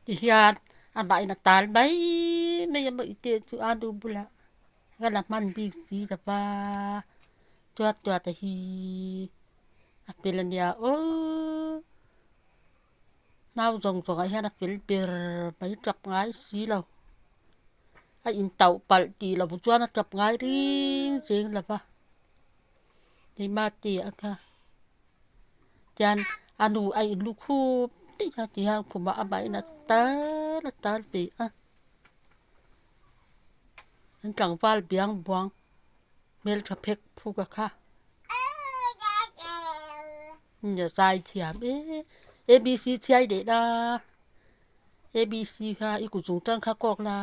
Tihian amah in a tal mai mai a maw ite chu a nu bulah ka la hman bik si lo va chuan tuata hi a fel a nia aw nau zawng zawng ah hian a fel ber mai tap ngai si lo a intauh palh tih loh chuan a tap ngai ring cheng lo va keimah te a kha. Tian a nu a in lukhup daih a tihian khumah amahin a tal a tal ve a an tlangval biang buang hmeltha phek phuk a kha nia zai thiam em abc chhiai leh la abc kha i kut chung tang kha kawk la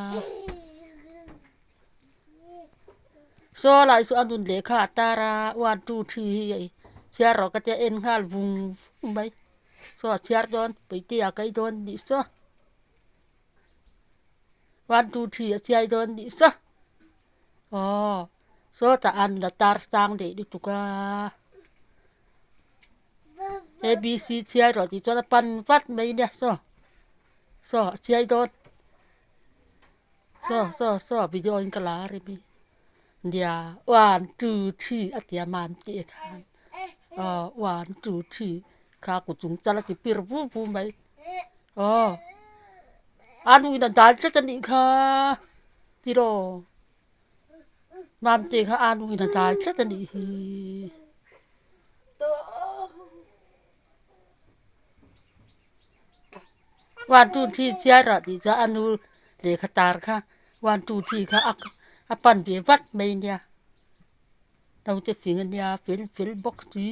saw lai chu a nun lehkha a tar a one two three hi a chhiar rawh ka tia en nghal vung vung mai saw a chhiar dawn pawihte a kai dawn nih saw one two three a chhiar dawn nih saw aw sawtah a nun a tar sang leh lutuk a a b c chhiar rawh tih chuan a pan vat mai nia saw saw a chhiar dawn. Saw saw saw video in ka la a rem i nia one two three a ti a mam tih khan aw one two three kha kut chung chal a ti pir vu vu mai aw a nu in a dai tlat a nih kha tiraw mam te kha a nu in a dai tlat a nih hi. One two three chiar ah tih chuan a nu lehkha tar kha one two three kha a a pan ve vat mai nia naute fing a nia fel fel bawk si.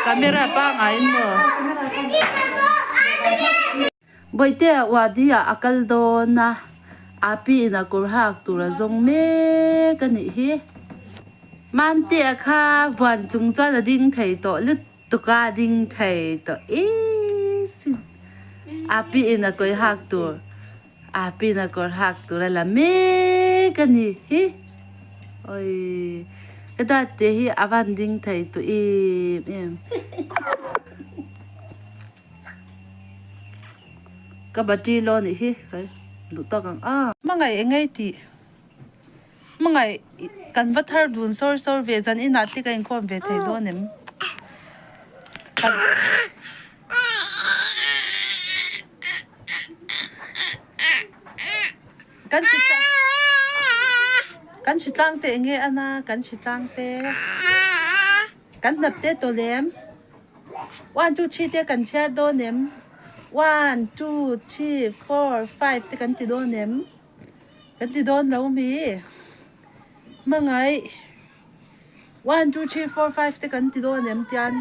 Camera pangai in maw? Bawihtea wadi ah a kal dawn a, api in a kawr hak tur a zawng mek a nih hi. Mamtea kha vuan chung chuan a ding thei tawh lutuk a, a ding thei tawh ih sin. Api in a kawr hak tur, api in a kawr hak tur a la mek a nih hi. Awii ka date hi a van ding thei tawh em em. Ka battery low nih hi ka duh tawk ang a. Hmangaih eng ngei tih hmangaih kan va thar dun sawr sawr ve zan inah te ka inkhawm ve thei dawn em? Kan hri kan hri tlang te eng nge ana kan hri tlang te kan hnap te tawh lem. One two three te kan chhiar dawn em? One two three four five te kan ti dawn em? Kan ti dawn lo mi? Hmangaih One two three four five te kan ti dawn em tian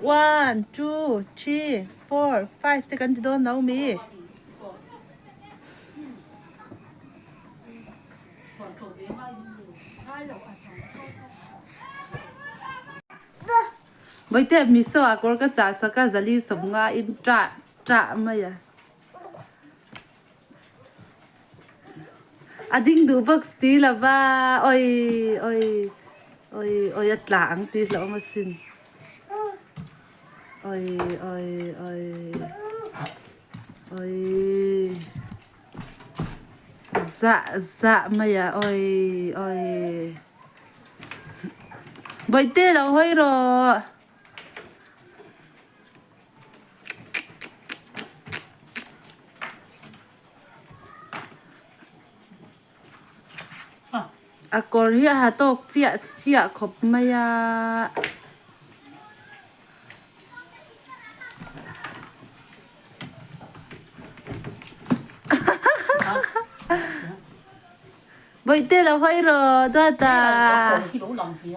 One two three four five te kan ti dawn lo mi? Vawitea miso ah kawr ka chah sak a zali sawmnga in ṭah ṭah mai a. A ding duh bawk si lova oi oi oi oi a tla ang tih hlauhawm asin. Oi oi oi oi zah zah mai a oi oi Bawihte lo hawi rawh. A kawr hi a ha tawk chiah chiah khawp mai a. Bawihte lo hawi rawh Duata.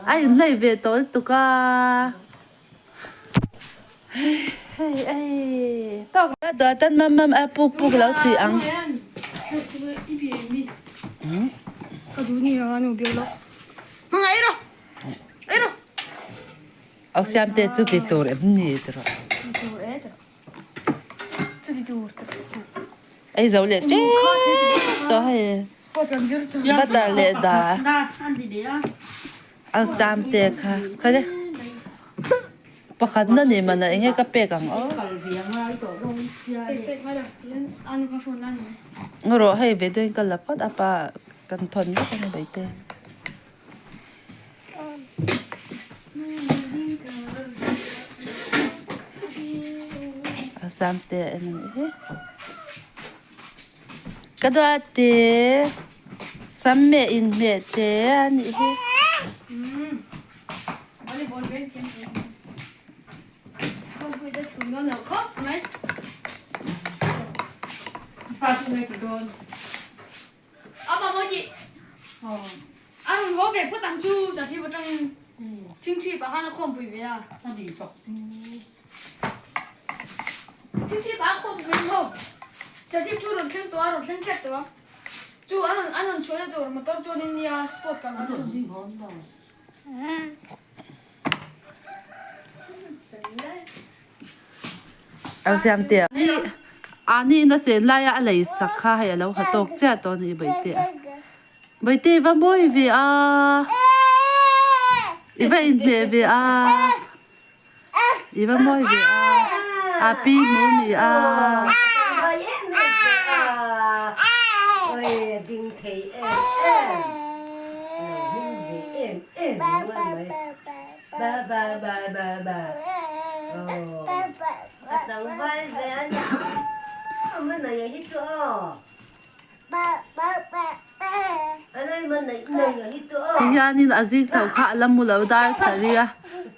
A inhlei ve tawh lutuk a. Hei ei tawk la dawt tan mam mam a puk puk lo ti ang. Au siam te chu ti tur em ni tiraw. Ei zo leh tep tawh hei butter leh da. A zam te kha kha le pakhat na ni mana enge ka pek ang aw rawh hei ve deuhin ka la phawt a pa kan thawn vek ang baite. A zam te a en a nih hi ka duat te. Sam meh in hmeh te a nih hi. Chu an rawn an rawn chhuahna tur motor chuan in nia sport kal an rawn. Au siam te a ani in a sen lai a a lei sak kha hei a lo ha tawk chiah tawh a ni Bawihte a Bawihte i va mawi ve a i va inhmeh ve a I va mawi ve a, a pi hmu ni a. Tihianin a zing tho kha a la mu lo dar sarih a,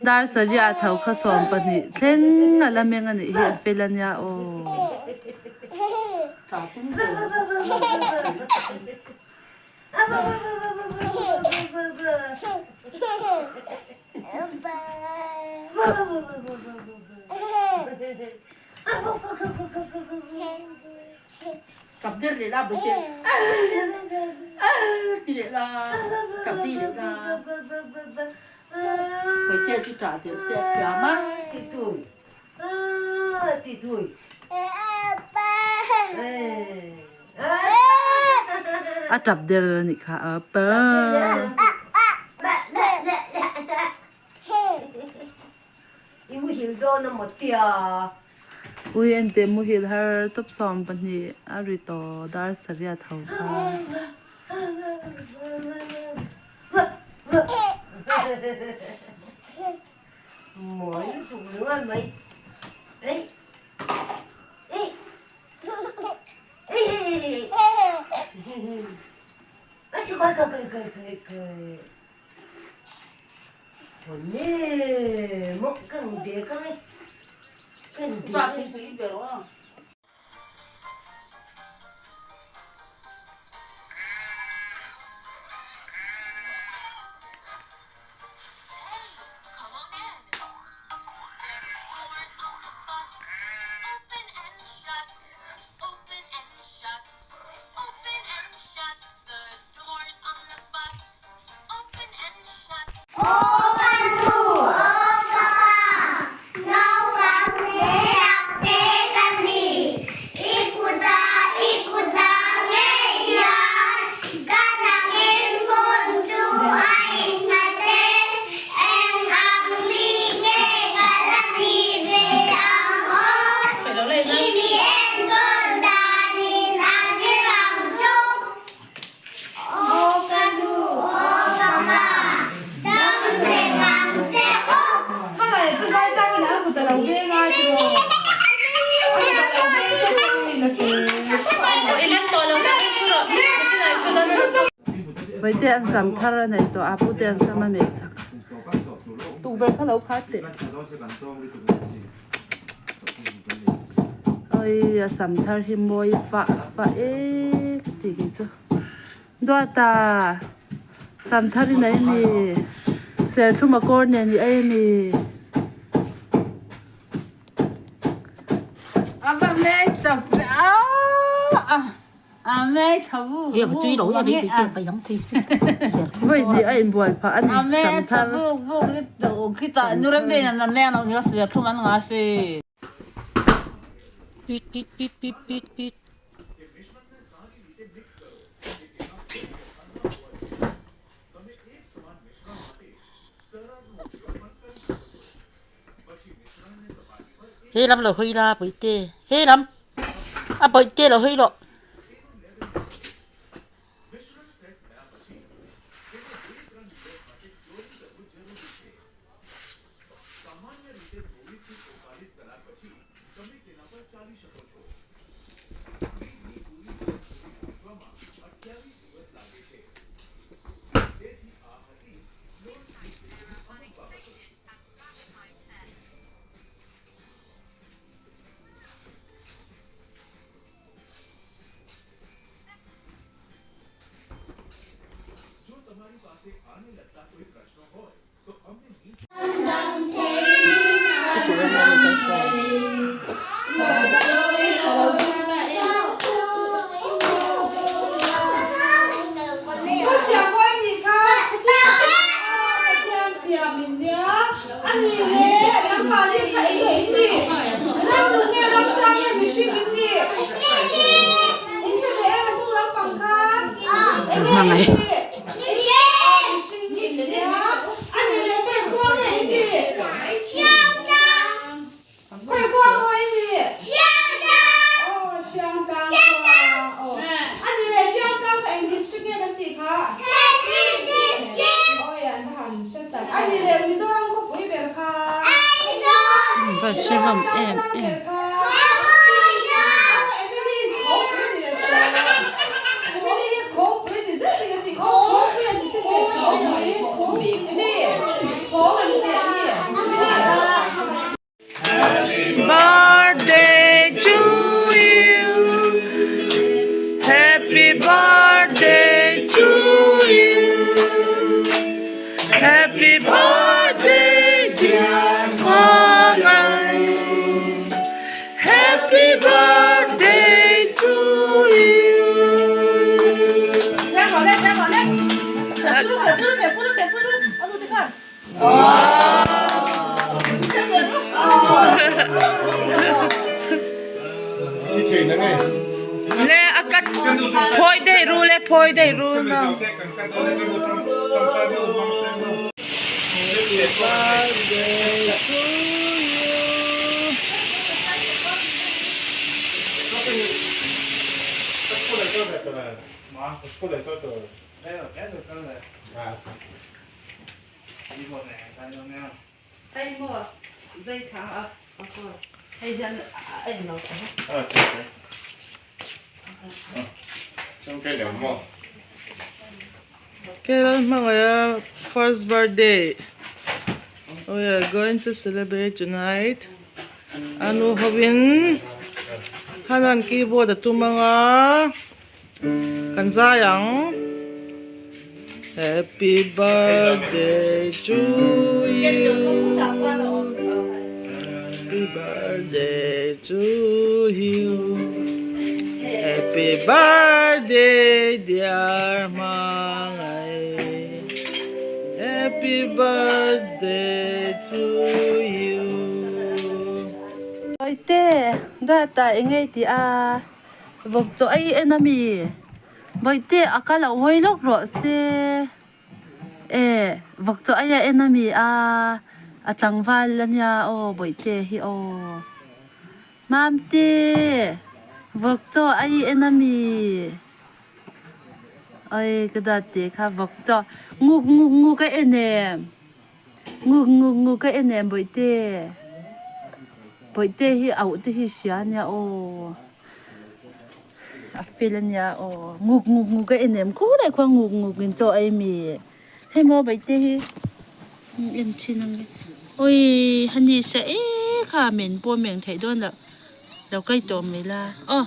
dar sarih ah tho kha 12 thleng a la meng a nih hi a fel a nia aw. Cặp dir leh la bawihte ti leh la cặp dir leh la bawihte chu tah der te a thiam a. A tap der a nih kha a pa. Ui ente muhil har tawp 12 a ri tawh dar sariat ho kha. Bawihte an sam thar a nei tawh a pute an sam a meh sak. Tukverh kha lo khat teh. Oi a sam thar hi mawi fah fah e ka tih kei chu. Duata sam thar i nei a mi? Serthlum a kawr nen i ei a mi? Vawi hnih a inbual phah a ni sam thar. He lam lo hawi la bawihte he lam a bawihte lo hawi rawh. Birthday to you Happy birthday to you Happy birthday dear Mangai Happy birthday to you Le a cut phawi daih ru le phawi daih ru na. Happy birthday to you. Hei maw zei thang a hei hian a en lo Kerala hmangaih first birthday we are going to celebrate tonight anu hovin hanan keyboard a tum anga Kan zai ang Happy birthday to you Happy birthday to you Happy birthday dear Hmangaih Happy birthday to you Bawihte, data eng nge i tih a? Vawk chaw ei en a mi? Bawihte a kal a hawi lawk rawh se. E, vawk chaw ei a en a mi a, a tlangval a nia aw bawihte hi aw. Mamte, vawk chaw ei en a mi? Oi ka dat tih kha vawk chaw nguk nguk nguk a en em? Nguk nguk nguk a en em bawihte? Bawihte hi auh te hi hria ania aw. A fel ania aw nguk nguk nguk a en em khur ah khuan nguk nguk in chaw a ei mi hei maw baihte hi en chhin ang e awii hani sa e kha men pawh a meng theih dawn loh lo kai tawh mai la aw.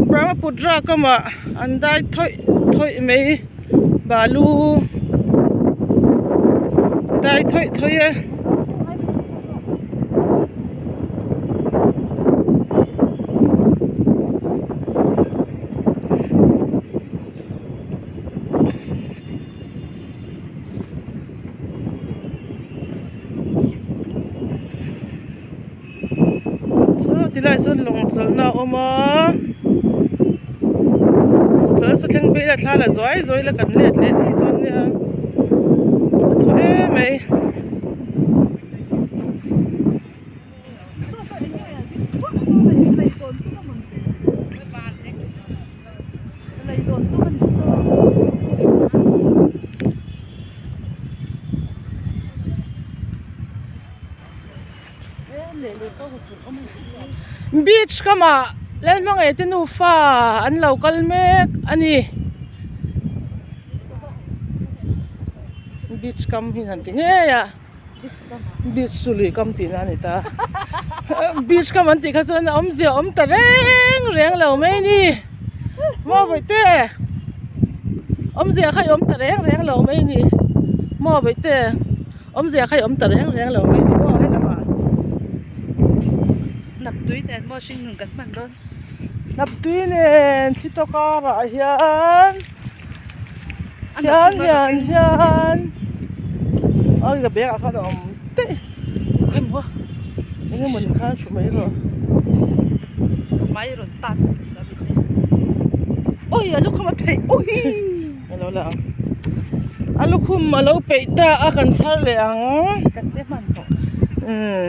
Brahmaputra kamah an dai thawih thawih mai balu dai thawih thawih e. Chaw tilai sawn lawng chawlhna a awm a chawlh sa thleng phei ila thla la zuai zuai ila kan let leh thei dawn nia a thaw em mai. Beach kamah Lalhmangaih te nufa an lo kal mek a ni beach kam hi han ti ngei a beach chu lui kam tihna a ni ta beach kam an tih kha chuan a awmzia awm ta reng reng lo mai a ni maw bawihte awmzia kha i awm ta reng reng lo mai a ni maw bawihte. Awmzia kha i awm ta reng reng lo mai ni maw helamah Hnaptui nen maw hringnun kan hman dawn. Hnaptui nen thli tawk karah hian hian hian hian oi ka bag ah khan a awm daih Khawi maw eng emaw ni khan hru mai rawh. Ka hmai rawn tan oi a lukhum a pheih oi. A lo la ang. A lukhum a lo peih ta a kan chhar leh ang. Kan che hman tawh. Umm.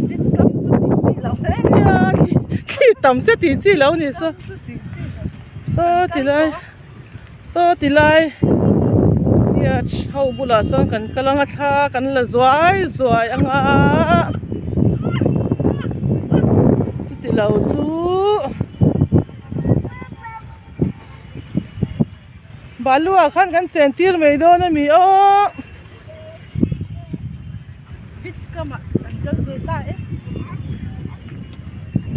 Bit kam chu tih tih loh. Tam se tih chi lo ni saw. Saw ti lai saw ti lai yacht ho bulah sawn kan kal ang a thla kan la zuai zuai ang a chuti lo chu balu ah khan kan chen tir mai dawn a mi aw. Beach kamah kan kal ve ta e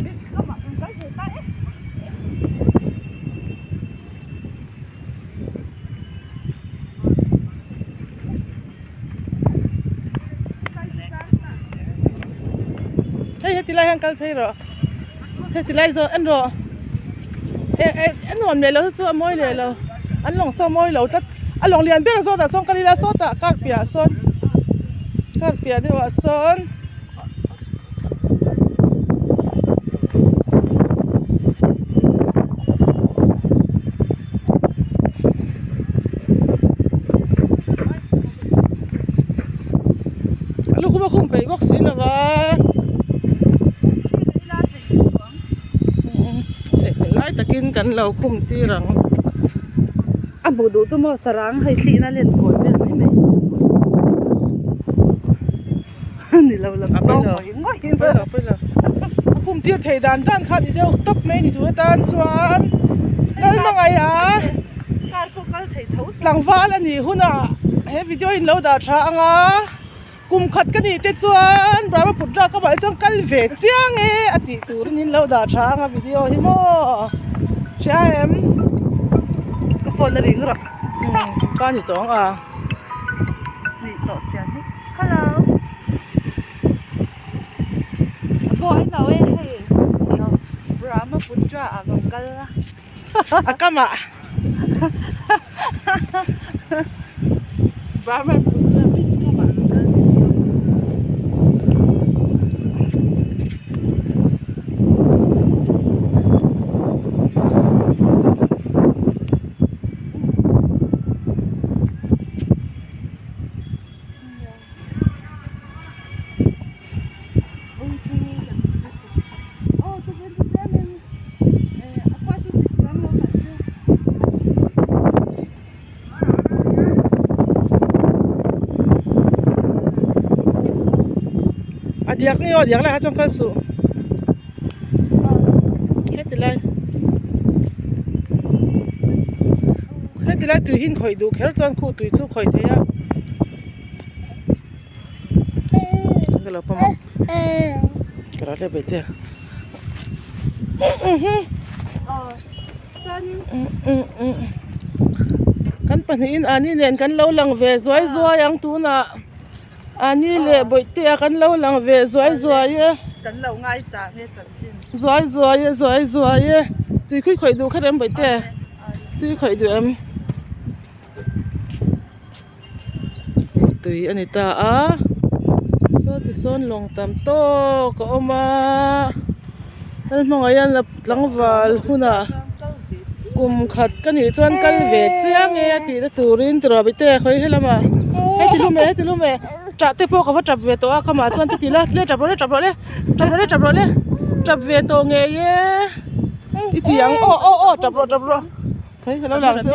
beach kamah kan kal ve ta e. Hei heti lai hian kal phei rawh heti lai zawh en rawh eh eh a nuam leh lo chu a mawi leh lo an lawng saw mawi lo tlat a lawng lian ber zawt ah sawn kal ila sawtah car piah ah sawn car piah deuh ah sawn. A lukhum a khum peih bawk si lo va theih lai takin kan lo khum tir ang. A hmuh duh chu maw sarang hei thlihna len kawi vel mai mai ni lo lam zawng ngawih ngawih in pawi lo pawi lo a khum tir thei dan dan kha ni deuh tawp mai ni tur atan chuan Lalhmangaih a car pawh kal thei tho tlangval a nih hunah he video in lo dah tha ang a kum khat ka nih te chuan Brahmaputra ka mah hi chuan kal ve chiang e a tih turin in lo dah tha ang a video hi maw hria em ka phone a ring rawh ka ni tawng a nih tawh chian hi hello a pawh ai lo e hei Brahmaputra ah kan kal a. A kamah Brahmaputra beach kamah an kal ni chu. A diak nge aw a diak lai kha chuan kal suh heti lai heti lai tui hi in khawih duh kher chuan khu tui chu khawih thei a. Ka lo pawm ang ka lo hlep ve che kan pahnihin ani nen kan lo lang ve zuai zuai ang tunah ani leh bawihtea kan lo lang ve zuai zuai e zuai zuai e zuai zuai e tui khui khawih duh kher em bawihte tui khawih duh em. Tui a ni ta a saw tisawn lawng tam tawk a awm a hel hmangah hian tlangval hunah kum khat ka nih chuan kal ve chiang e a tih na turin tiraw bite khawi helamah heti hlum eh heti hlum eh tah te pawh ka va tap ve tawh a kamah chuan ti tila le tap rawh le tap rawh le tap rawh le tap rawh le tap ve tawh ngei e i ti ang aw aw aw tap rawh tap rawh. Thấy ka lo lang chu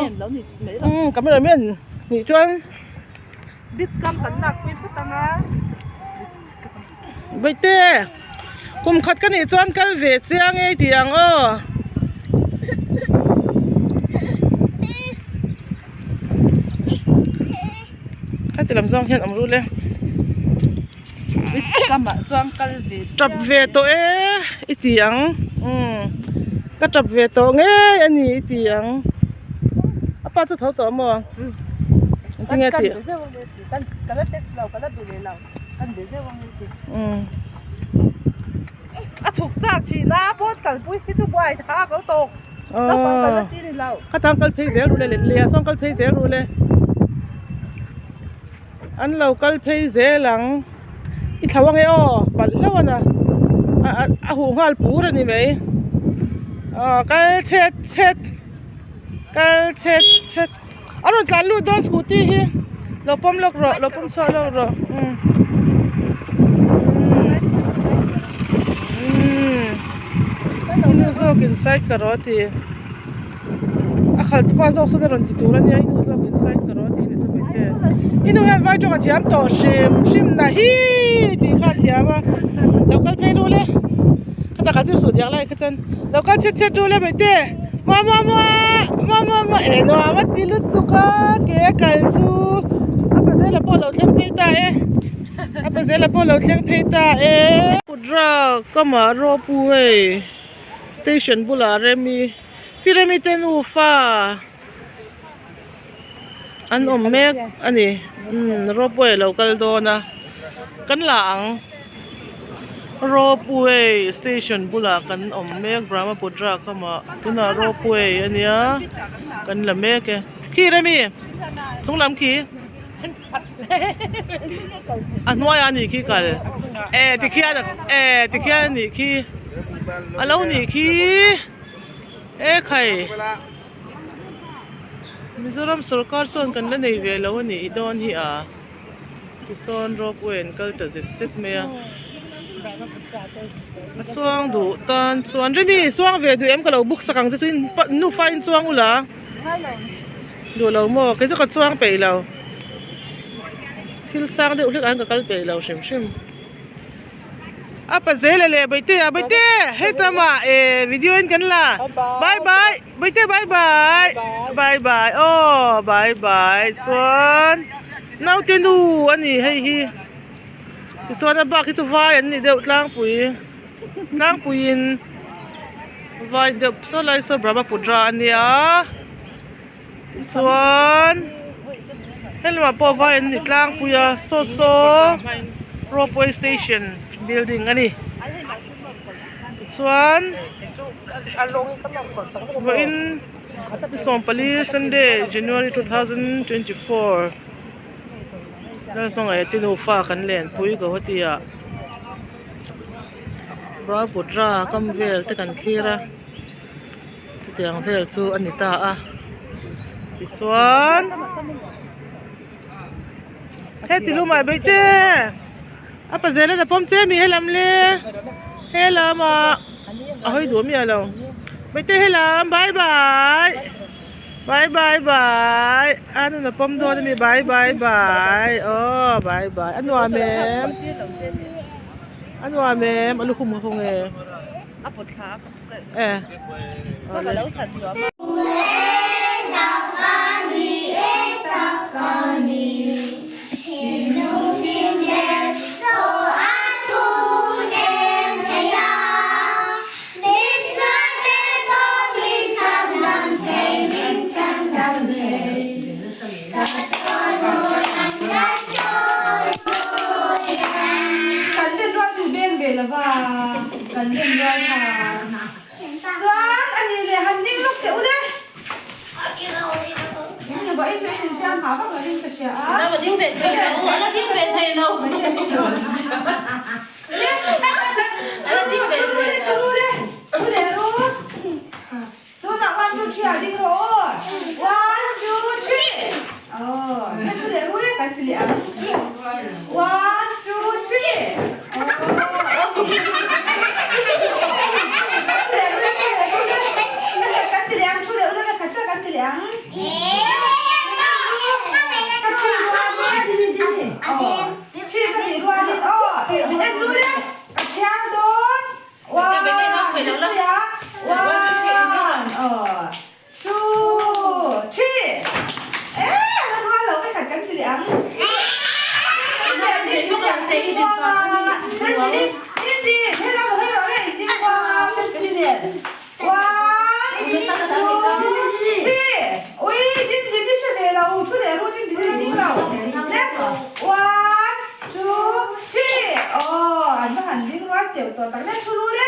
umm camera man nih chuan beach kam kan lak pui phawt ang a Baihte kum khat ka nih chuan kal ve chiang e tih ang aw heti lam zawng hian awm rul e beach kamah chuan kal ve chiang tap ve tawh e i ti ang umm ka tap ve tawh ngei a ni i ti ang a pa chu tho tawh maw engtin nge tih umm a chhuk chak thin a boat kalpui hi chu buai thak a tawk naupang kalna chi a ni lo khatang kal phei zel ru le leh a sawn kal phei zel ru le. An lo kal phei zel ang i thlo ange aw palh hlauh a na a huh nghal pur a ni mai aw kal chhet chhet kal chhet chhet a rawn tlan lut dawn scooty hi lo pawm lawk rawh lo pawm chhuak lawk rawh umm umm. zawkin side ka rawh a ti a khalh tupa zawk sawn a rawn ti tur a nia i nu zawkin side ka rawh a ti a ni chu hmeichhe i nu hian vai tawng a thiam tawh hrim hrim na hi tih kha a thiam a lo kal phei ru le khata kal tir suh diak lai kha chuan lo kal chhet chhet ru le hmeichhe muah muah muah muah muah muah eh nuam a ti lutuk a ke a kal chu a pazela pawh a lo thleng phei ta e a pazela pawh a lo thleng phei ta e. Kudra kamah ropeway station bulah Remi Pi Remi te nufa an awm mek a ni umm ropeway a lo kal dawn a kan la ang ropeway station bulah kan awm mek Brahmaputra kamah tunah ropeway a nia kan la mek e khi Remi chunglam khi. A hnuaiah a nih khi kal e tikhian e tikhian a nih khi a lo nih khi e khai Mizoram sawrkar chuan kan la nei ve lo a nih dawn hi a tisawn ropeway an kal ta zet zet mai a a chuang duh tan chuan Remi chuang ve duh em ka lo book sak ang che chu nufa in chuang ula. Duh lo maw? Kei chu ka chuang peih lo. Thil sang deuh hlek ah hian ka kal peih lo hrim hrim. A pa zel a leh Bawihte ah Bawihte heta mah eh video in kan la bye bye Bawihte bye bye bye bye aw bye bye chuan naute nu a ni hei hi tichuan a bak hi chu vai an ni deuh tlangpui tlangpuiin vai deuh saw lai saw Brahmaputra a nia tichuan helamah pawh vai an ni tlangpui a saw saw ropeway station building a ni tichuan vawiin ni sawmpali sunday january 2024 Lalhmangaih te nufa kan lenpui Guwahati ah. Brahmaputra kam vel te kan thlir a chutiang vel chu a ni ta a tichuan heti lumah beih te a pazel in a pawm che a mi helam le helamah a hawi duh miah lo beih te helam bye bye. Bye bye bye a nun a pawm dawn a mi bye bye bye aw bye bye a nuam em a nuam em a lukhum ka khaw nge e Kan len rual duh beng ve lo va, kan len rual kha. Chuan a nih leh han ning lawk teh u le. Vawiin chu i infiam hah vak lovin ka hria a. A la ding ve thei lo, a la ding ve thei lo. Tunah one two three ah ding rawh aw one two three aw hei thu leh ru e kan ti leh ang one two three aw thu leh ru e thu leh ru e kan ti leh ang thu leh ru e khat chiah kan ti leh ang ka thi rualin aw thi ka tih rualin aw min en ru le ka thiang dawn One, two, three. Eh, an rual lo ka khat kan ti leh ang. One, two, three. Ui, din din din hre ve lo. Thu leh ru din din la ding lo. One, two, three. Aw, an va han ding rual teuh tawh tak le thu ru le.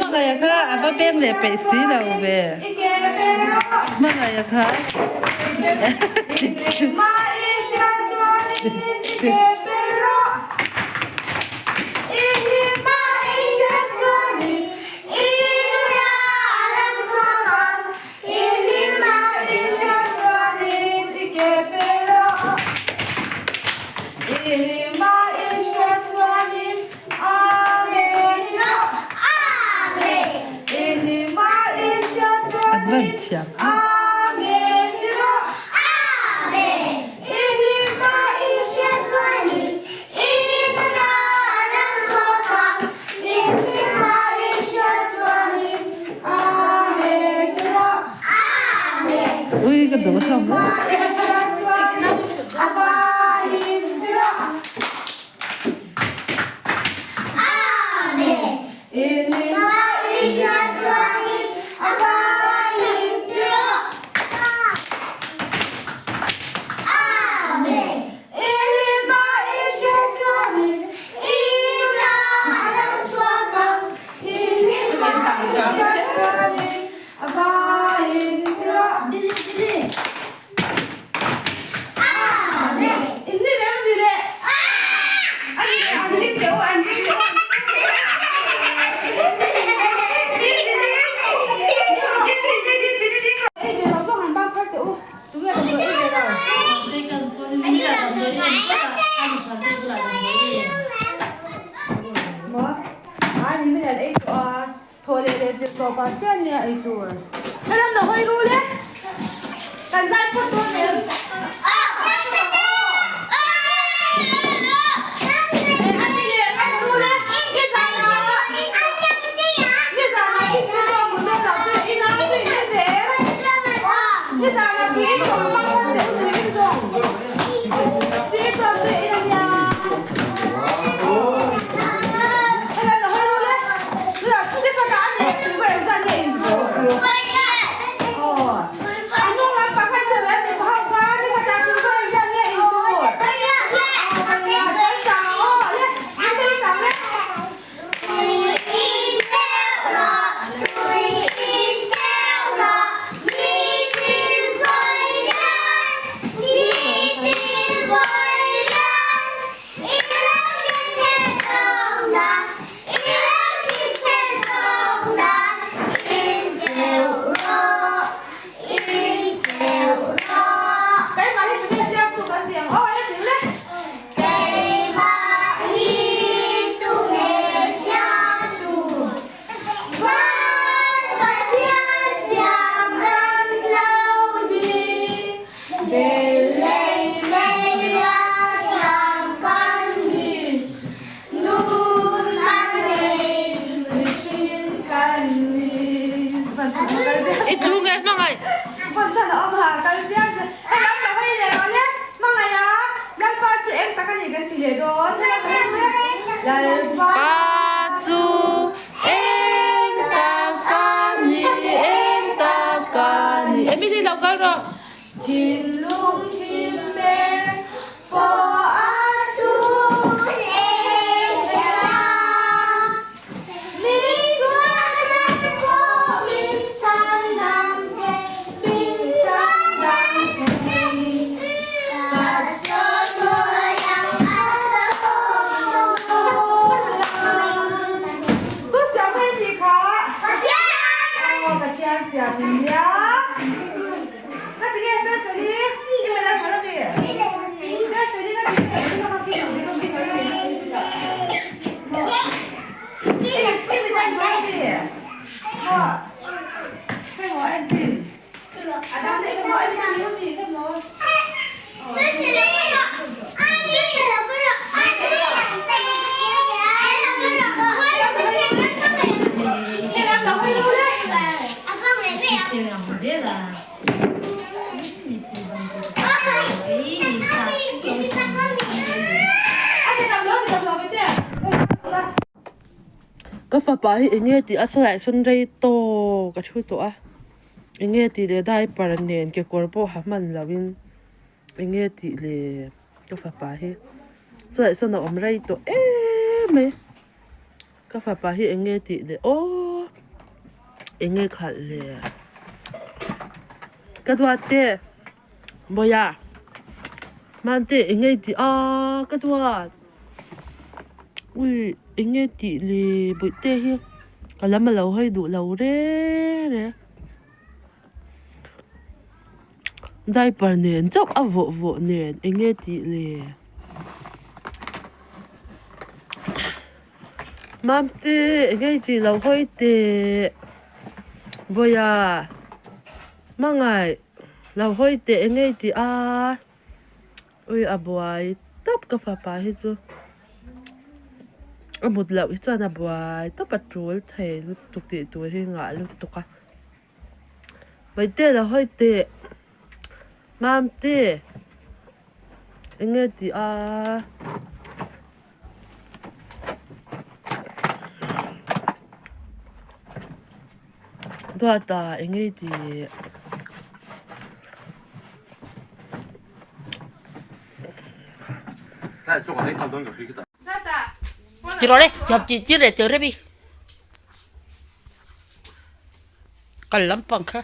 Hmangaih kha a va beng leh peih si lo ve. Hmangaih kha. An van thiam Ui ka duh hlawm a. I tlu nge hmangaih? Pa chu eng tak ka ni, eng tak ka ni. Emily lo kal rawh. Ka fapa hi eng nge tih a sawi ah sawn rei tawk a thu tawh a eng nge tih leh diaper nen kekawr pawh ha hman lo in eng nge tih leh ka fapa hi chuaih sawn a awm rei tawh em mai ka fapa hi eng nge tih leh aw. Enge khalh le? Ka duat te Bawiha Mamte enge i tih a ka duat ui enge tih le bawihte hi ka lam a lo hawi duh lo reng reng. Diaper nen chauh a vawh vawh nen enge tih le Mamte enge i tih loh hawi teh Vawiha hmangaih lo hawi teh enge i tih a ui a buai tawp ka fapa hi chu a mut loh hi chuan a buai tawp a tul thei lutuk tih tur hi ngah lutuk a. Vaite la hawi teh Mamte eng nge tih a Duata eng nge tih. Kal lampang kha.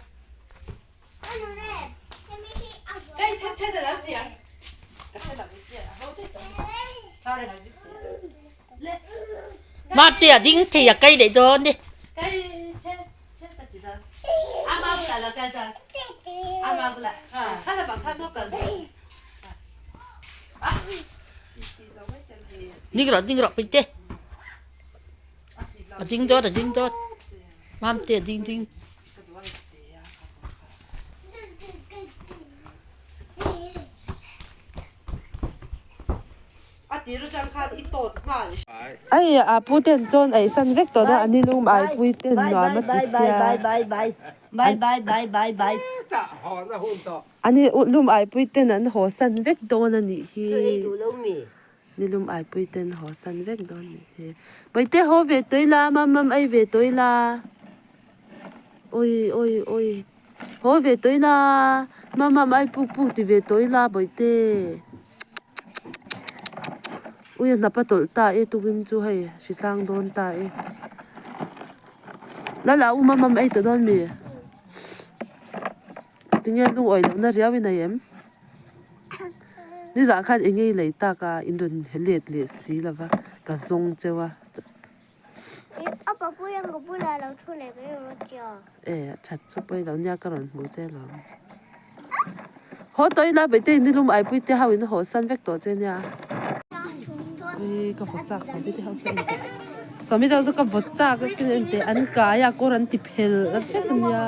Mate a ding thei a kai leh dawn ni. Ding rawh ding rawh puite. A ding dawn a ding dawn. Mamte a ding ding. Ai a pu ten chuan a ihsan vek tawh a ani lung ai pui ten nuam a ti sia ani lum ai pui ten an haw san vek dawn a nih hi. Nilum aipui ten haw san vek dawn nih hi. Bawihte haw ve tawih la, mam mam ei ve tawih la. Awi awi awi. Haw ve tawih la, mam mam ai puk puk ti ve tawih la bawihte. Ui a hnap a tawlh ta e tukin chu hei hritlang dawn ta e. Lala u mam mam ei tawh dawn mi? Tinge lungawi lohna riau i nei em? Nizah khan eng nge i lei tak a, in rawn let leh si lo va, ka zawng cheu a. E, a that chu pawi lo nia ka rawn hmu che lo. Haw tawh ila beih te in nilum aipui te ho in haw san vek tawh che nia. Ui ka vawt chak sawmi te ho saw en teh. Sawmi te ho chu ka vawt chak a sin en teh an kai a kawr an ti phel vek ania.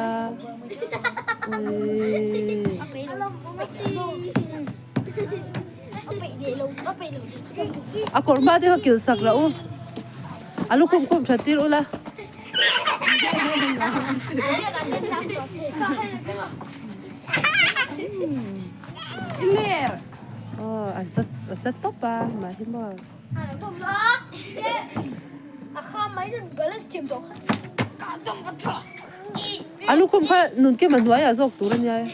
A kawr hma te kha kilh sak loh u. A lukhum khum that tir ula. Aw a za a za tawp a mah hi maw. A lukhum kha nunkim a hnuaiah zawk tur a nia e.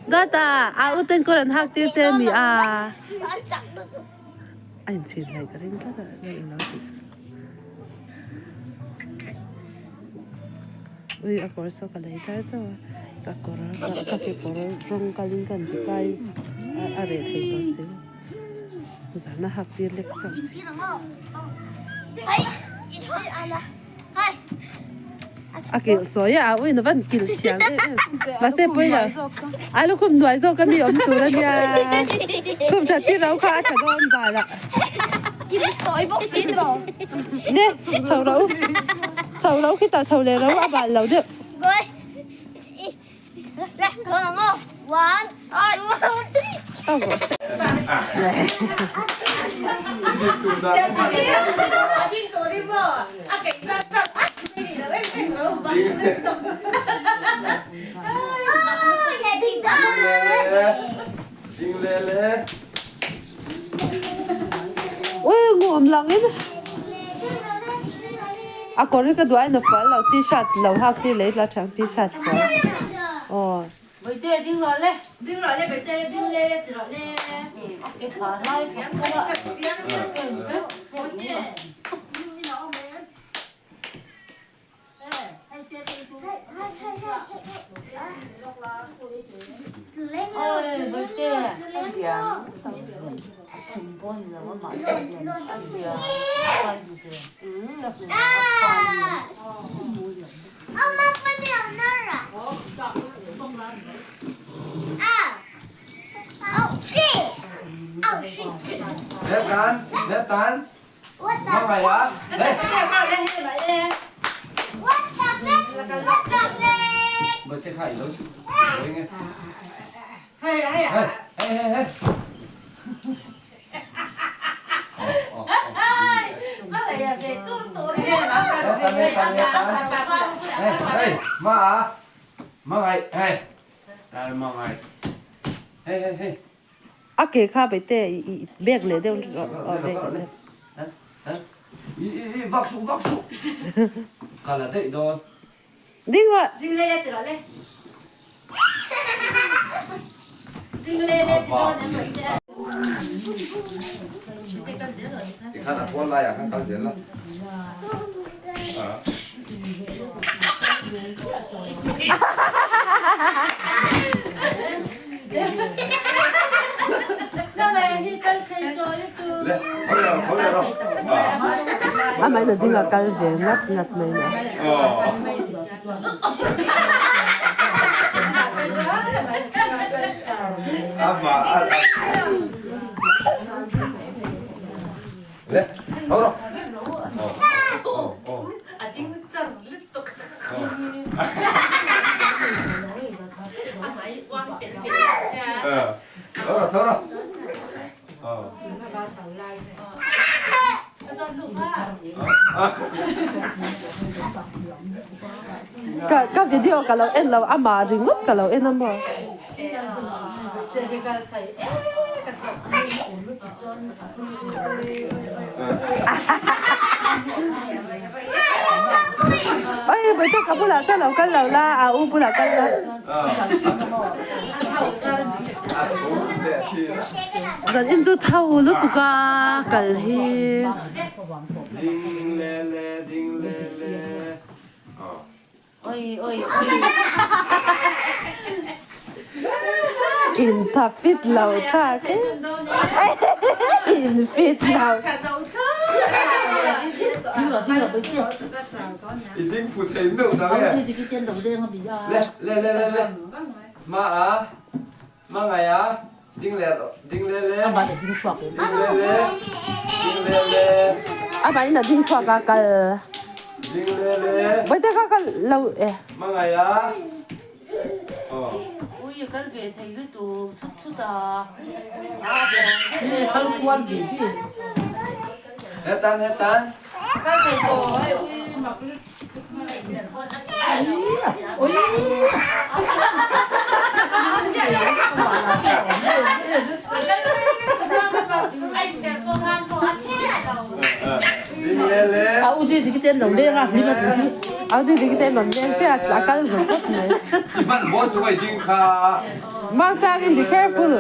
Dawta a u ten kawr an hak tir che a mi a. A inchhin hlei ka ring tlat a nge eng lo tih sa. Ui a kawr saw ka lei tar chauh a ka kawr ka kekawr rawng kalin ka inti kai a reh thei tawh si lo zan a hak tir lek chauh che. A kilh sawi a, a uin a van kilh thiam em em. Mahse pawi lo, a lukhum hnuai zawk a mi awm tur a nia. Khum that tir lo kha a tha dawn bal ah. Ne, chho ro. Chho ro khitah chho leh ro a bal lo deuh. Ui nguam lang in a kawr hi ka duh a in a fual lo t-shirt lo hak tir leh i tla thiang t-shirt fual aw. Bawihte ding rawh le. Ding rawh le Bawihte ding le le ti rawh le. Ke pha lai fak kha a eng cheuh cheuh mai rawh. Oi Bawihte a chung pawh ni lo a mah hi a lian a lian a pai duh ve a pai lian. A ke kha Bawihte i bag leh deuh aw bag leh deuh. Ding rawh. Ding le le ti rawh le. Ding le le ti dawn em Bawihte. Tikhan a thawl lai ah khan kal zel la. Amahin a ding a kal ve ngat ngat mai nia. Ka video ka lo en lo amah ringawt ka lo en a maw. Oi Bawihte ka bulah chuan lo kal lo la a u bulah kal la. Zan in chu tho lutuk a kal hi. In tha fit lo thlak e in fit lo. I ding fu thei meuh dang e. Le le le le le. Ma a ma ngai a ding le ding le le. Ding le le ding le le. A mah in a ding chuak a kal. Ding le le. Bawihtei kha kal lo e. Ma ngai a. Oh. Ui a kal ve thei lutuk chut chut a. Kal kual ve ve. Hetan hetan. Kal thei tawh hei ui mak lutuk. Au di di ten lo leng a ni ma tu. Au di di ten lo leng che a kal zo khop mai. Man bon tu mai ding kha. Mang chang in be careful.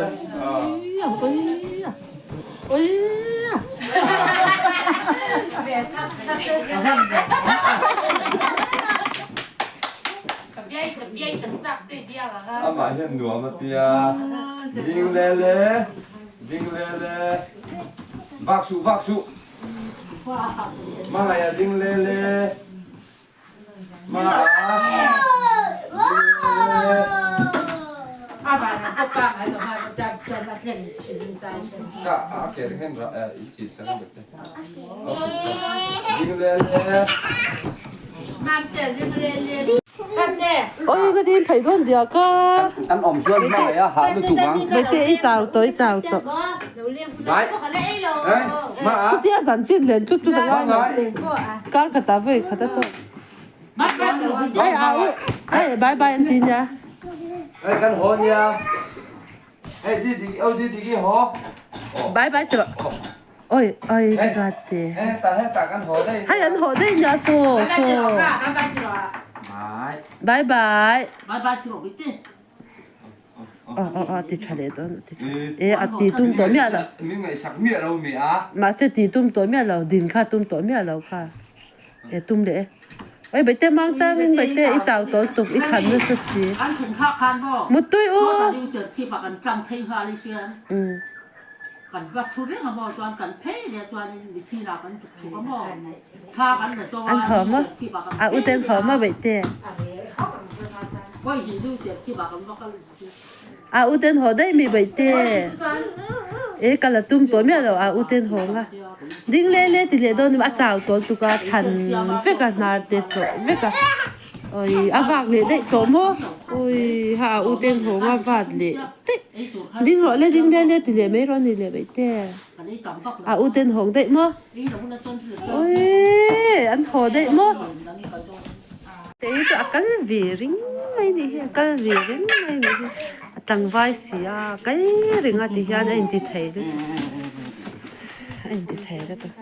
Amah hian nuam a tia. Ding le le, ding le le. Vak suh, vak suh. Hmangaih ah ding le le. Oi ka tin phei dawn dia ka. An awm chuan hmangaih a hah lutuk ang. Baite i chau tawh i chau tawh. Chutia zan tin len tlut tlut a ngai lo. Kar khat ah vawi khat a tawk. Ai a u ai bye bye an ti nia. Ai kan haw nia. Hei di di au di di ki haw. Bye bye ti rawh. Oi oi ka duat te. Heta heta kan haw daih. Hei an haw daih nia saw saw. Bye. Bye bye. Bye bye ti rawh bite. A ti tha leh dawn a ti tha e a ti tum tawh miah lo. Min ngaihsak miah lo mi a. Mahse ti tum tawh miah lo din kha tum tawh miah lo kha e tum leh e. Oi baihte mang changin baihte i chau tawh tuk i thlan nasa si. Muttui u. An haw maw? A ute an haw maw baihte? A ute an haw daih mi baihte? E kal a tum tawh miah lo a ute an haw nga. Ding le le ti leh dawn a chau tawl tuk a thlan vek a hnar te tlawh vek a. Oi a vak leh daih tawh maw? Oi ha a ute an haw nga vat leh daih. Ding rawh le ding le le ti leh mai rawh a ni leh baihte. A ute an hawng daih maw? Oi an haw daih maw? Tei chu a kal ve ring mai nih hi a kal ve ring mai nih hi a tlangvai si a kal reng a ti hian a inti thei lutuk a inti thei lutuk.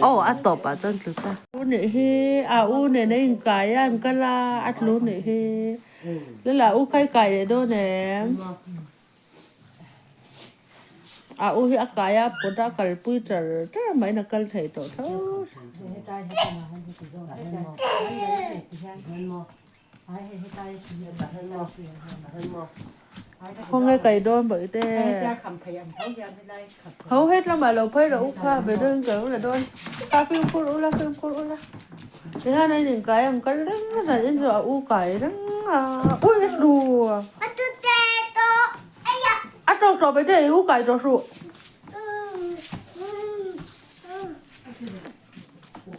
Aw a tawp ah chuan tlu ta. U nih hi a u nen a inkai a an kal a a tlu nih hi lala u kha i kai leh dawn em a u hi a kai a pawt a kalpui tar tar mai in a kal thei tawh tho. Khawnge kai dawn bawih te. Ho het lamah lo phei rawh u kha ve dawn ka lo la dawn. Kha fimkhur ula fimkhur ula. Tihian a inkai ang kal reng a zan in chu a u kai reng a. Ui a hlu. A tawk tawh bawih te i u kai tawh hruh.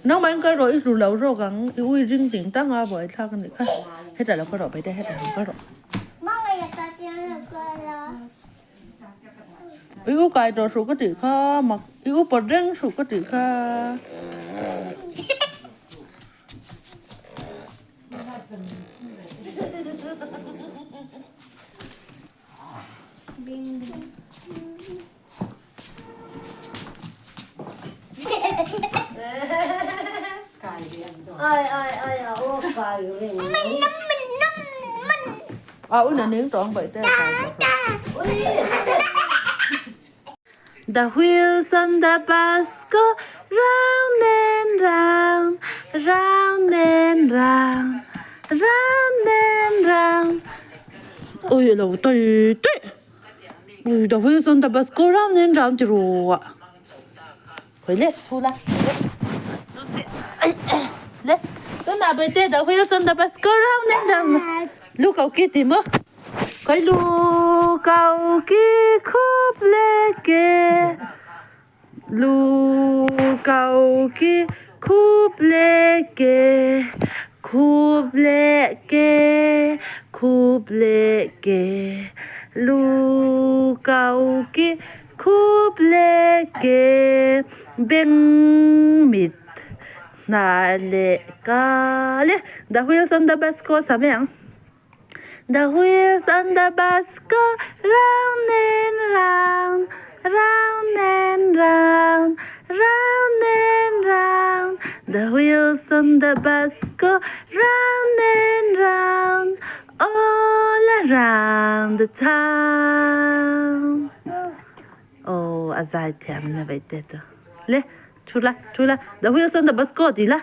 Nangmah in kal rawh i hlu lo zawk ang i ui ring ding tang a buai thlak a nih kha hetah lo kal rawh Paite hetah lo kal rawh i u kai tawh suh ka tih kha mak i u pawt reng suh ka tih kha. The wheels on the bus go round and round, round and round, round and round. Ui lo tui tui. Ui the wheels on the bus go round and round ti ru a. Khawi le chhu la le tunah baite the wheels on the bus go round and round lu kau ki ti maw khawi lu kau ki khup le ke lu kau ki khup le ke khup le ke khup le ke lu kau ki Khup leh ke beng mit hnar leh ka le The wheels on the bus go sa mai ang The wheels on the bus go round and round round and round round and round The wheels on the bus go round and round All around the town Aw a zai thiam na vei te chu le thu la thu la the wheels on the bus go ti la.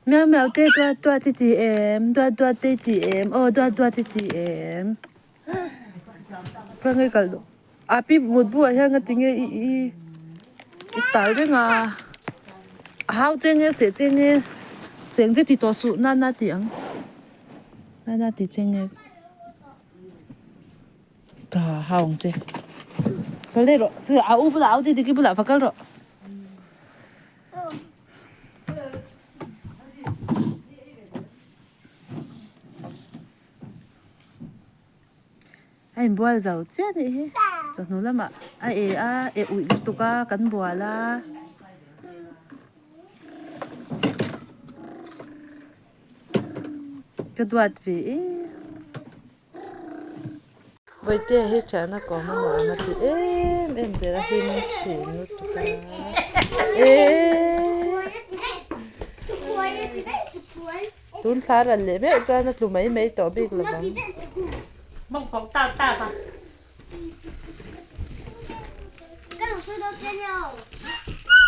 Miau miau te duat duat i ti em duat duat te i ti em aw duat duat i ti em ka ngei kal duh a pi mut buah hian nga tinge i i i tal reng a a hau che nge seh che nge seng che ti tawh suh na na ti ang. Nana ti che nge ka hau ang che. Kal daih rawh si a u bulah au didiki bulah va kal rawh. A inbual zo chiah anih hi chawhnu lamah a e a e uih lutuk a kan bual a. Ka duat ve e. Bawihtea hi thian a kawm a nuam a ti em em zel a hlim thin lutuk a eee tun thla ral leh meuh chuan a tlu mai mai tawh bik lo vang.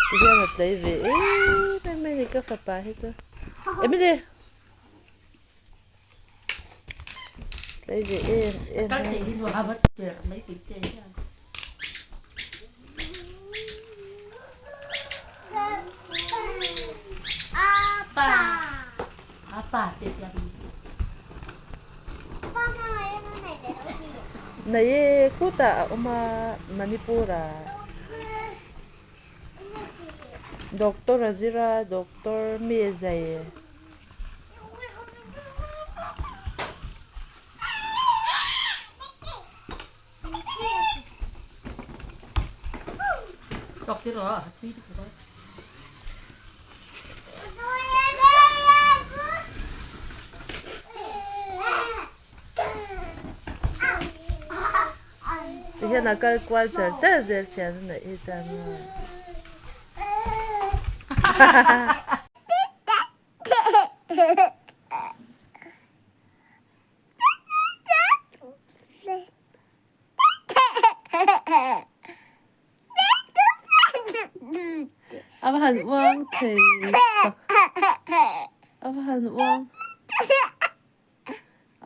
Tihian a tlei ve em em mai a ni ka fapa hi chu Emily. Tlei ve em em mai. Nei e khutah a awm a Manipur ah doctor a zir a doctor mi zai. Ti hian a kal kual char char zel thian a neih hi chuan A va han uang thei tak a va han uang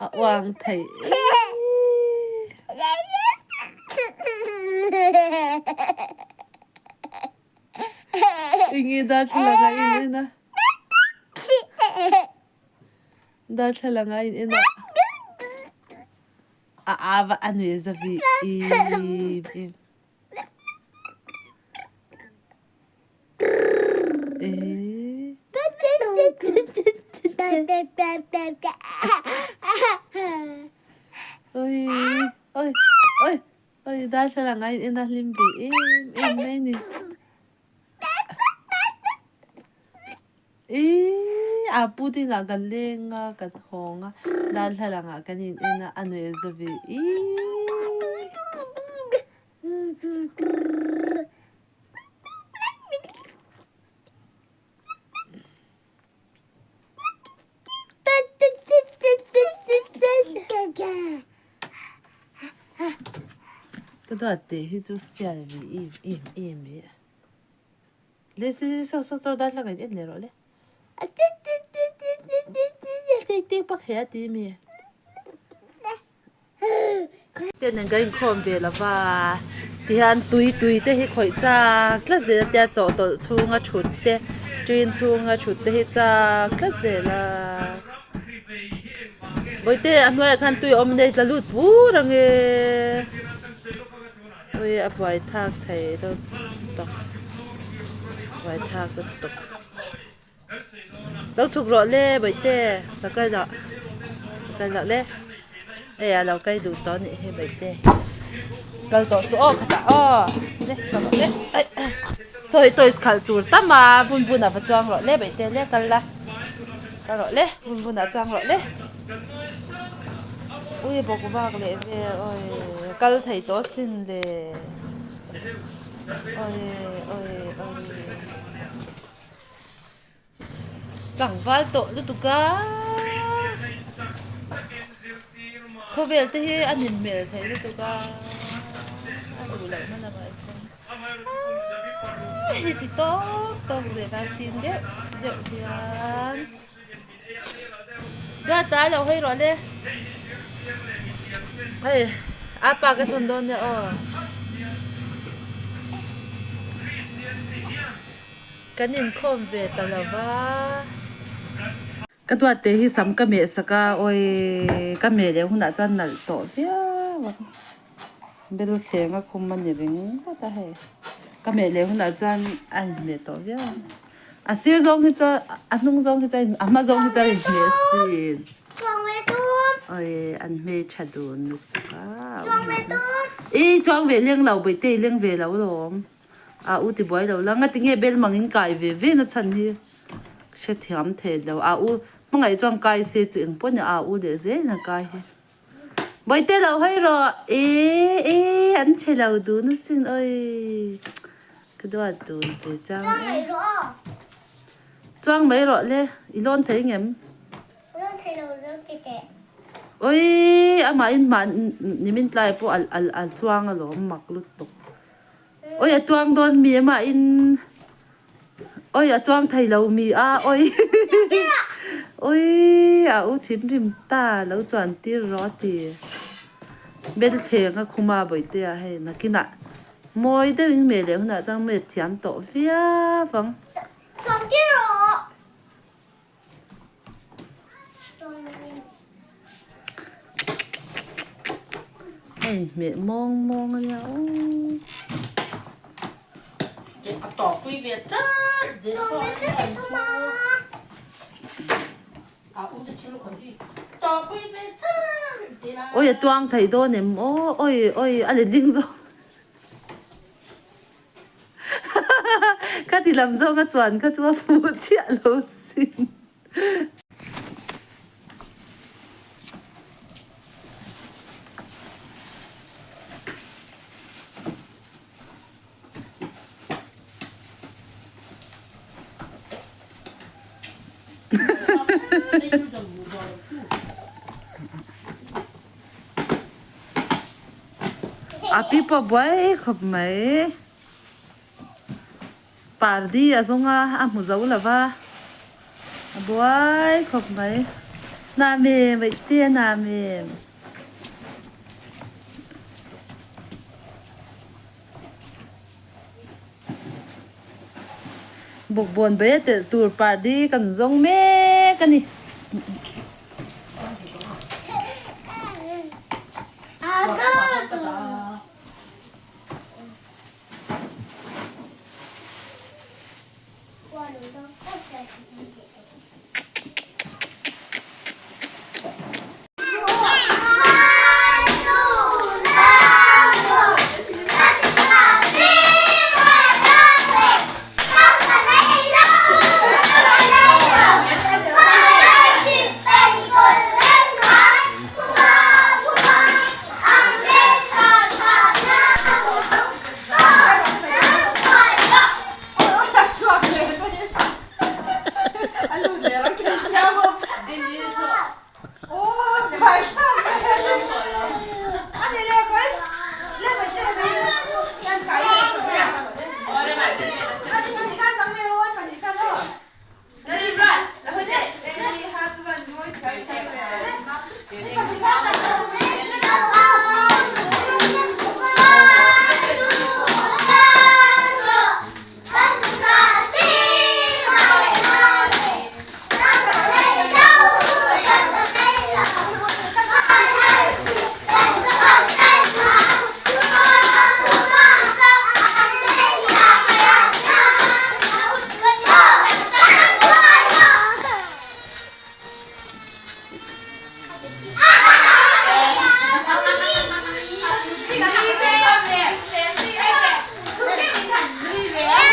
a uang thei eng nge darthlalang a in en a darthlalang a in en a a a va a nui za vi im em Oi oi oi oi darthlalang a in en a hlim ve em em mai a ni. Ihh a pu te inah kan leng a kan hawng a darthlalang ah kan in en a a nuih a za ve ihh. Ka duat teh hi chu sial ve em em em mai a. Le se se saw saw saw darthlalang in en leh rawh le. A ti ti ti ti ti ti ti ti ti pak he a ti mi. Te nen kan inkhawm ve lo va tihian tui tui te hi khawih chak tlat zel a tia chawhtawlh chhunga thut te train chhunga thut te hi chak tlat zel a bawihte a hnuaiah khan tui a awm ania i tla lut bur ang e ui a buai thak thei deuh tawk buai thak lutuk. Lo chhuk rawh le bawihte ka kal loh ka kal loh le hei a lo kal duh tawh anih hi bawihte kal tawh suh aw khatah aw le kal rawh le sawi toys khalh tur tam a vun vun ah va chuang rawh le bawihte le kal la kal rawh le vun vun ah chuang rawh le ui bawk vak leh vel awi kal thei tawh asin le awi awi awi. Tlangval tawh lutuk a khawvel te hi a nin hmel thei lutuk a a duh loh na lamah chuan hi ti tawk tawk zel a sin deuh deuh hian duata lo hawi rawh le hei a pa ka chhawn dawn nia aw. Kan inkhawm ve ta lo va. Ka duat te hi sam ka meh sak a awi ka meh leh hunah chuan nalh tawh viau ang bel thleng a khum a ni ringawt a hei ka meh leh hunah chuan a inhmeh tawh viau ang a sir zawng hi chuan a hnung zawng hi chuan a hma zawng hi chuan a inhmeh sin awi an hmeichhe dun lutuk a i chuang ve leng lo bawihte i leng ve lo lawm. A u ti buai lo la, ngati nge bel mangin kai ve ve na chhan hi hrethiam thei lo. A u hmangaih chuan kai se chu eng pawh ni a u leh zel a kai hi. Bawihte lo hawi rawh e e an che lo dun asin awi ka duat dun ve chang e. Chuang mai rawh le i lawn thei ngem? Lawn thei lo lawn ti teh. Awi amahin mah nimin tlai pawh a chuang alawm mak lutuk. Oi a tuang dawn mi amah in oi a chuang thei lo mi a oi oi a u thinrim ta lo chuan tir rawh a ti bel thleng a khuma bawihte ah hei nakinah mawi deuh in meh leh hunah chuan meh thiam tawh viau ang. Chuang tir rawh. A inhmeh mawng mawng a nia aw. Awi a tuang thei dawn em aw awi awi a letling zawk. Ka ti lam zawk a chuan kha chu a fuh chiah lo sin. A pi pawh buai khawp mai. Pardi a zawng a, a hmu zo lo va, a buai khawp mai. Nami vaihte a nami. Bawkbawn bai a telh tur pardi kan zawng mek a ni.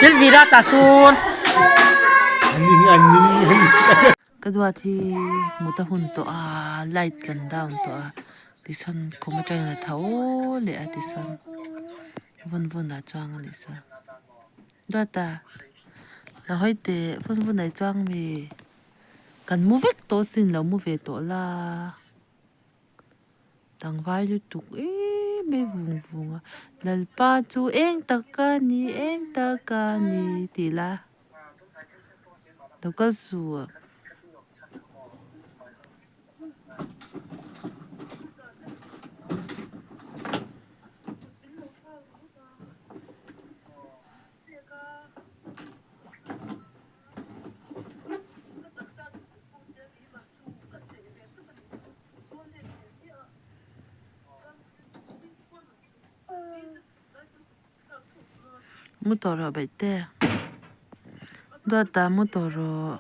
Thil vi la ta sun. Ka duat hi mut a hun tawh a light kan down tawh a tichuan khum atangin a tho leh a tichuan vawn vawn ah chuang a ni sa duat a la hawi teh vawn vawn ah i chuang mi kan mu vek tawh sin lo mu ve tawh la. Tlangval lutuk em em vung vung a Lalpa chu eng tak a ni eng tak a ni tih la lo kal suh. Mu tawh rawh Baihte. Duata mu tawh rawh.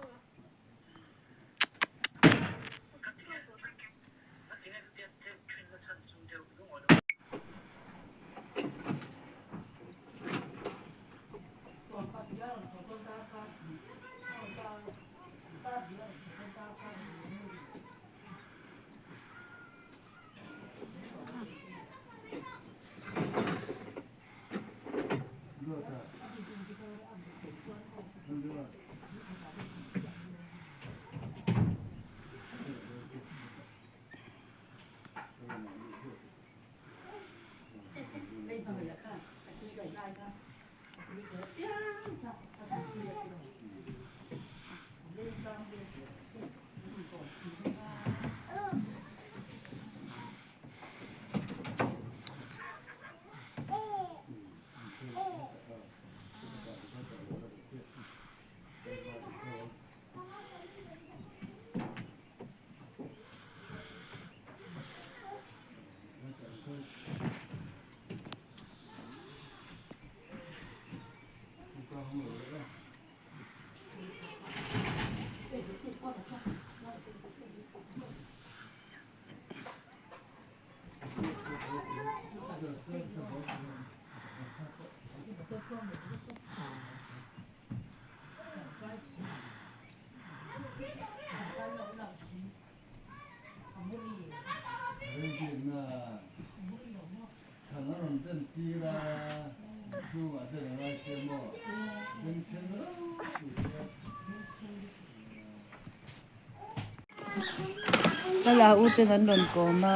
Ka la u ten an rawn kawm a,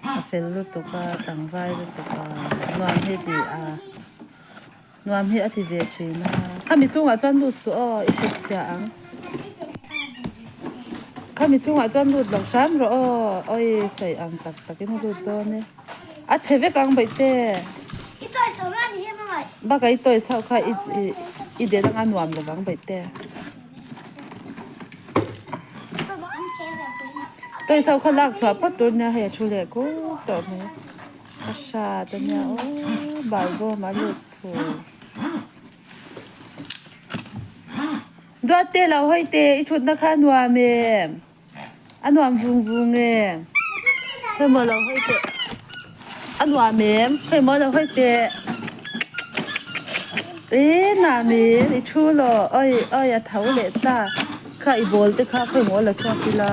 a fel lutuk a, tlangval lutuk a, nuam hi ti a, nuam hi a ti ve thin a. Khami chungah chuan lut suh aw, i kut chhia ang. Khami chungah chuan lut loh hram rawh aw, awi sawi ang tak takin a lut dawn e. A chhe vek ang baihte. I tawi sau la ni hi hmangaih. Bakah i tawi sau kha i i den anga nuam lo vang baihte. Tawi sau kha lak chhuah phawt tur nia hei a thu leh kup tawh mai. A hrat a nia aw balbawm a lut thu. Duatte lo hawi teh i thutna kha a nuam em? A nuam vung vung em? Khawimaw lo hawi teh. A nuam em? Khawimaw lo hawi teh. E nuam em? I thu lo. Oi oi a tho leh ta. Kha i ball te kha khawimaw la chhuak ila.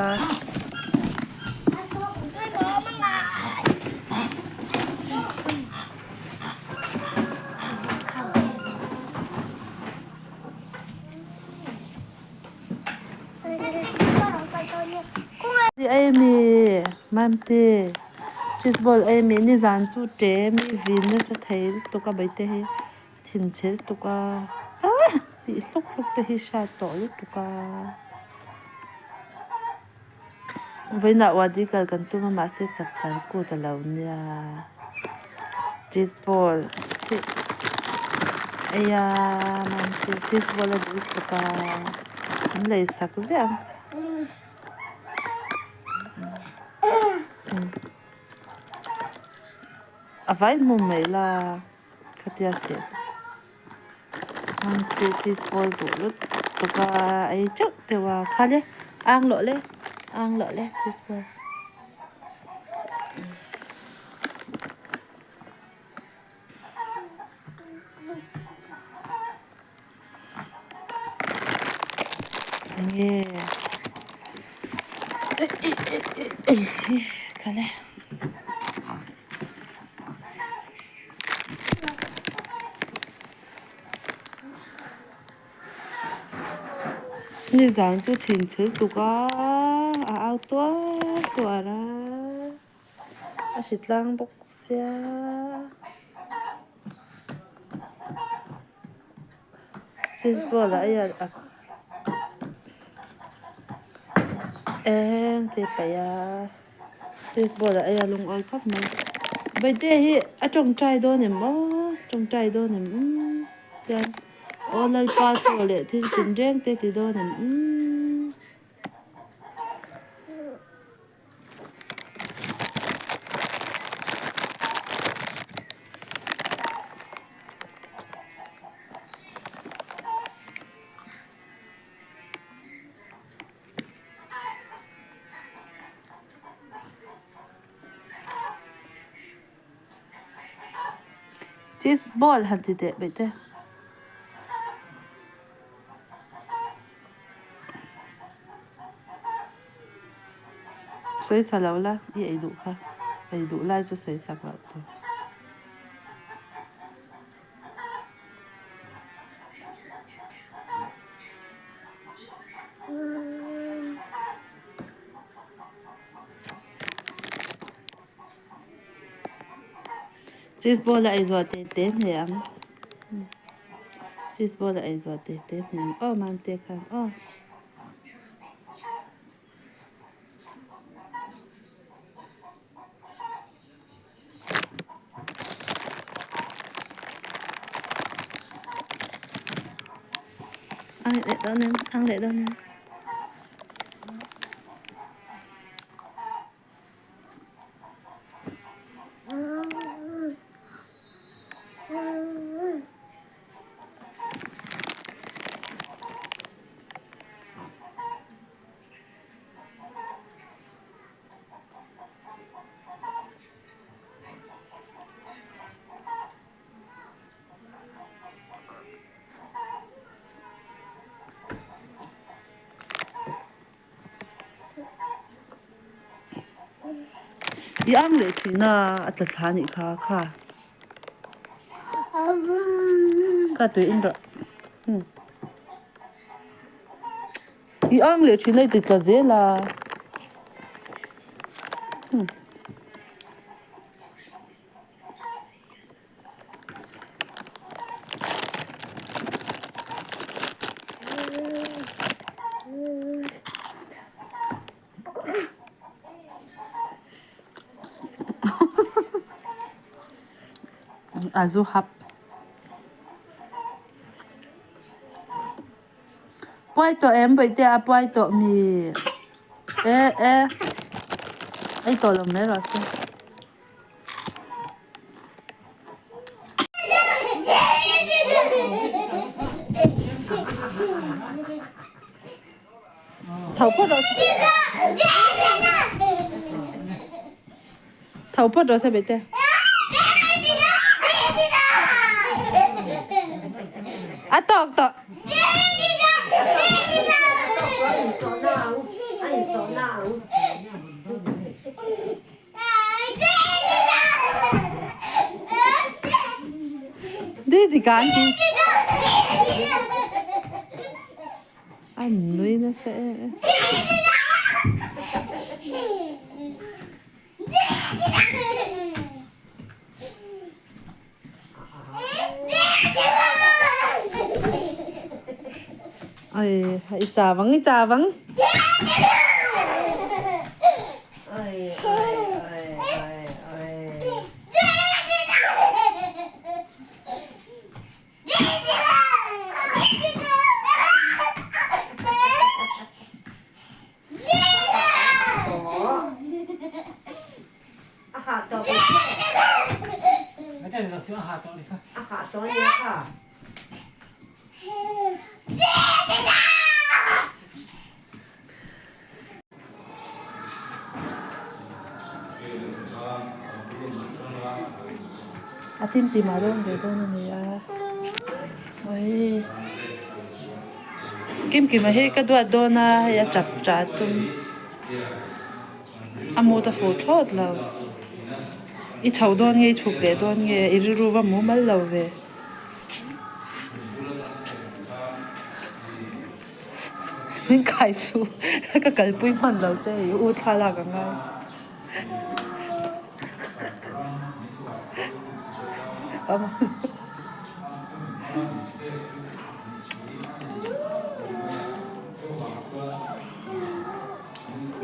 Ei mi Mamte cheese ball ei mi nizan chu ṭe mi vin nasa thei lutuk a baite hi thinchhe lutuk a ah tih hluk hluk te hi hriat tawh lutuk a vawiinah wadi kal kan tum a mahse chak tlai kut a lo nia cheese ball ei a Mamte cheese ball a duh lutuk a an lei sak ziah ang. A vai hmu mai la khatia seh Mamte cheese ball duh lutuk a ei teuh teuh a kha le ang lawh le ang lawh le cheese ball. Enge kha le. Nizan chu thinchhe tuk a a au tuar tuar a a hritlang bawk sia. Cheese ball ah hian a eng tih paih a cheese ball ah hian lungawi khawp mai Bawitea hi a tawngtai dawn em aw tawngtai dawn em umm tian aw Lalpa chaw leh thil tinreng te ti dawn em umm. Cheese ball han ti teh bawihte. Sawisa lo la i ei duh kha ei duh lai chu sawi sak loh tur. Cheese ball a ei zuah teh teh hle ang cheese ball a ei zuah teh teh hle ang aw mante khan aw. Ang leh dawn em ang leh dawn em. I ang leh thin a a tla thla anih kha kha kha tui in rawh I ang leh thin a i ti tla zel a. A zu hap. Puai tawh em bawihte a puai tawh mi e e ei tawh lo mai rawh se. Tho phawt rawh se. Tho phawt rawh se bawihte. A tawk tawh. Didika an ti. An nui nasa em em. Ai i chau ang i chau ang. A tim tim a dawn ve dawn a ni a awii kim kima hi ka duat dawn a hei a tap tah a tum a mut a fuh thlawt lo i chho dawn nge i chhuk leh dawn nge i rilru va mumal lo ve. Min kai suh ka kalpui hman lo che i u thlalak a ngai.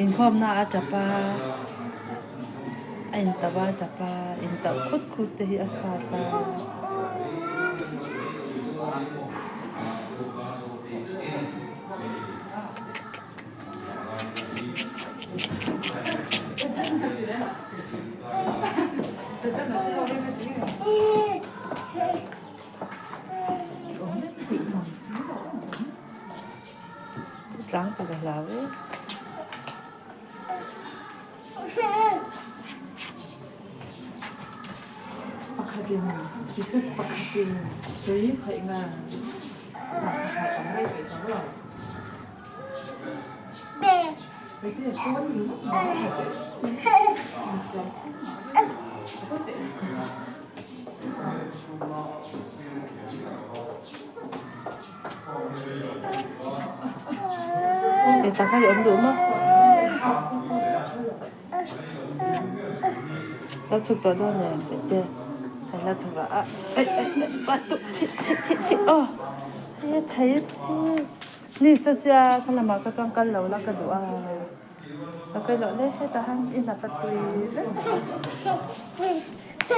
Inkhawmna a tap a, a intauh a tap a, intauh khut khut te hi a sat a. Tlang tak a hlau e. Sikret pakhatin tui khawih ngang Lo chhuk tawh dawn em tete hei la chhuk ah eh eh eh one two three three three three aw he thei si ni sa sia ka lamah ka chuan kal lo la ka duh a ka phei loh le hetah hian i hnap a tui vek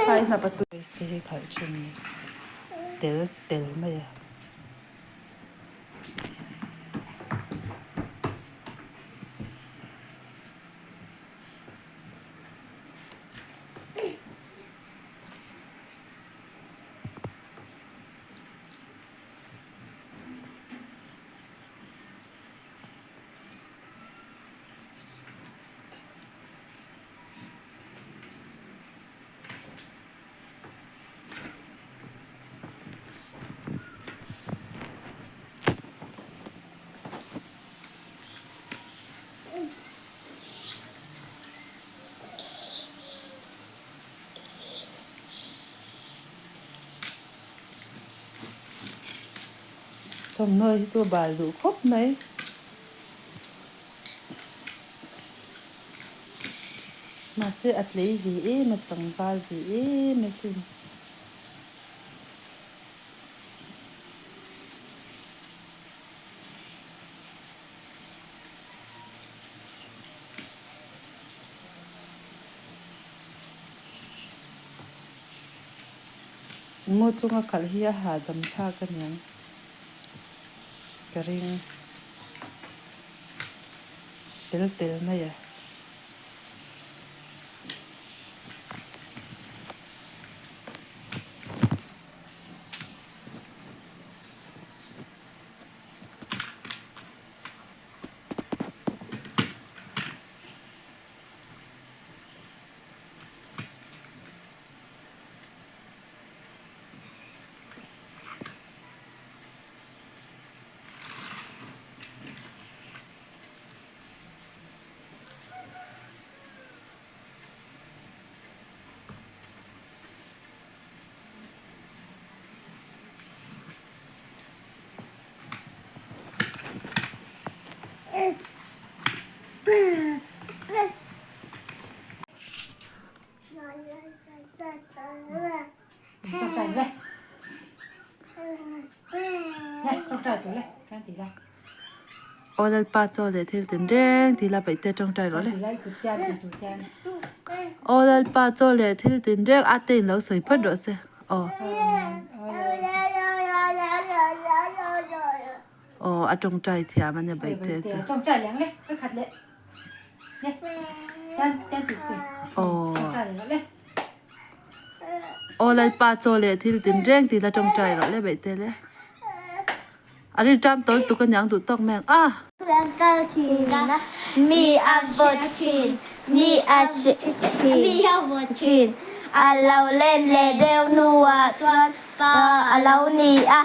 a i hnap a tui te hi khalh thin tel tel mai a. Thawmhnaw hi chu a bal duh khawp mai. Mahse a tlei ve em a tlangval ve em asin. Maw chunga khalh hi a hahdam thlak a niang ka ring tel tel mai a. Aw Lalpa chaw leh thil tin reng tih la peih te tawngtai rawh le. Aw Lalpa chaw leh thil tin reng a te in lo sawi phawt rawh se. Aw. Aw a tawngtai thiam a ni peih te chu. Aw. Aw Lalpa chaw leh thil tin reng tih la tawngtai rawh le beih te le. A rilṭam tawl tuk aniang duh tawk mai ang a. An kal thin a, mi a vawt thin, mi a hre thin. A lo len leh deuh hnuah chuan pa a lo ni a,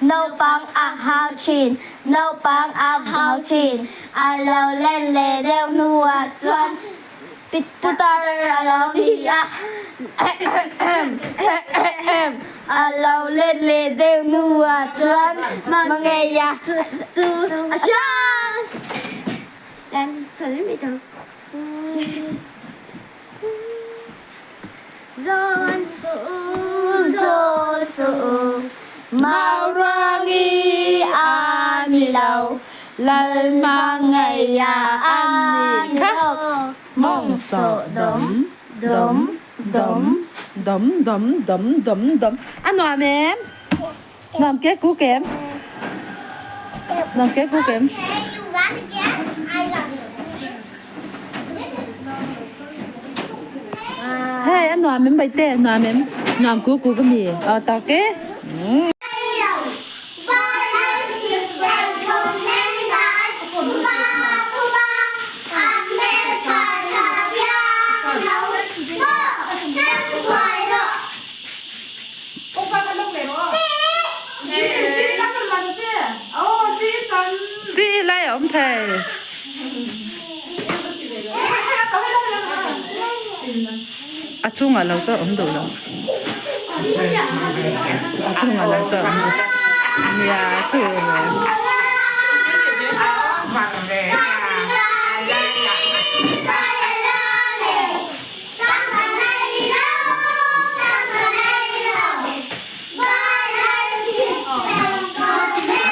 naupang a hau thin, naupang a hau thin. A lo len leh deuh hnuah chuan Putar a lo ni a, a lo let leh deuh hnuah chuan Mangeia chu a hrang. Zawn suh u, zawn suh u, Mauruangi a ni lo, Lalhmangaia a ni lo. Mawng sawh dawm, dawm, dawm, dawm, dawm, dawm, dawm, dawm. A nuam em? Nuam ke ku kem? Nuam ke ku kem? Hei a nuam em baite nuam em? Nuam ku ku ka mi? Aw tak e. Chi lai a awm thei. A chungah lo chuan awm duh lo. A chungah lo chuan awm duh lo. Nia chu reng.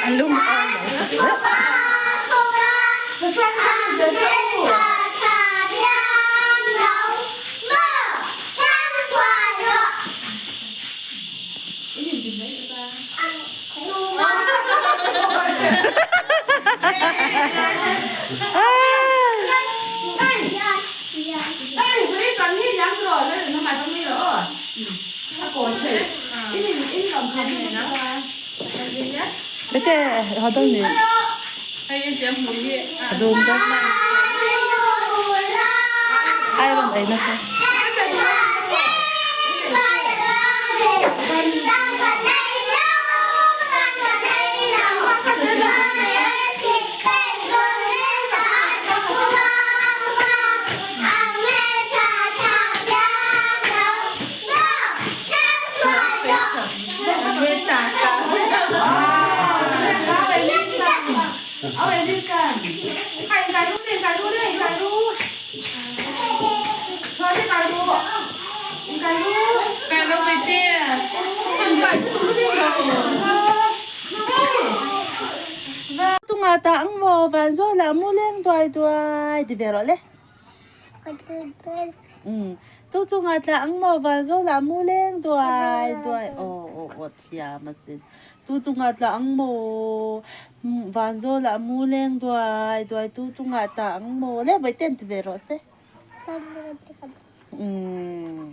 A lung awi lo tak Bete hadal ni a dum da iron ei na kha. Tunga ta ang maw van zawl ah mu leng duai duai ti ve rawh le. Um tu chungah tla ang maw van zawl ah mu leng duai duai aw aw aw thiam a sin. Tu chungah tla ang maw van zawl ah mu leng duai duai tu chungah ta ang maw le vawi ten ti ve rawh se. Um.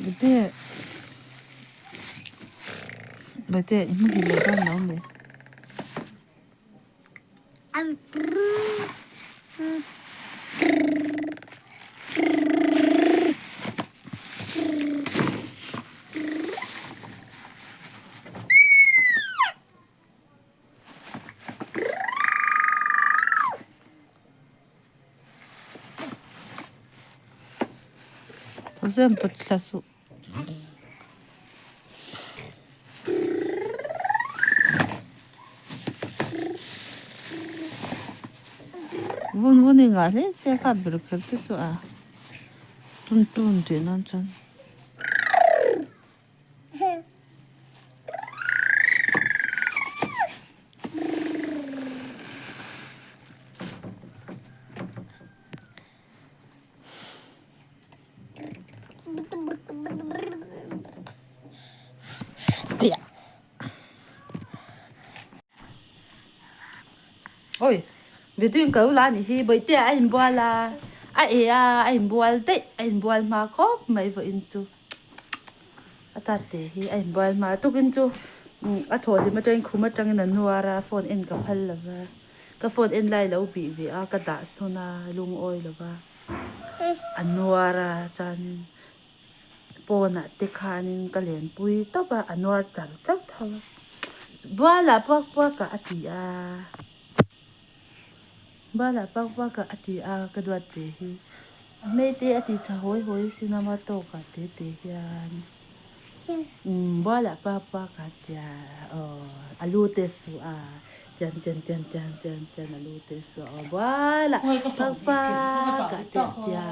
Bete Bete i hmuhil leh dawn lo mi? Tawzem pawt thla suh. Vun vun i ngah hle che kha ber kher te chu a tun tun tih nan chuan. Oi video in ka lo la anih hi bawihte a inbual a a e a a inbual daih a inbual hma khawp mai vawiin chu a tate hi a inbual hma tukin chu a thaw hlim atangin khum atangin a nuar a phone en ka phal lo va. Ka phone en lai lo bih ve a, ka dah sawn a, lungawi lo va, a nuar a, chuanin Pawnah te khanin ka lenpui tawp a, a nuar char char tho a. Bualah puak puakah a ti a. Bualah puak puakah a ti a ka duat ve hi. A hmei te a ti tha hawi hawi sin a ma tawkah te te hian. Umm bualah puak puakah a ti a aw a lu te suh a tian tian tian tian tian tian a lu te suh a aw bualah puak puakah te a ti a.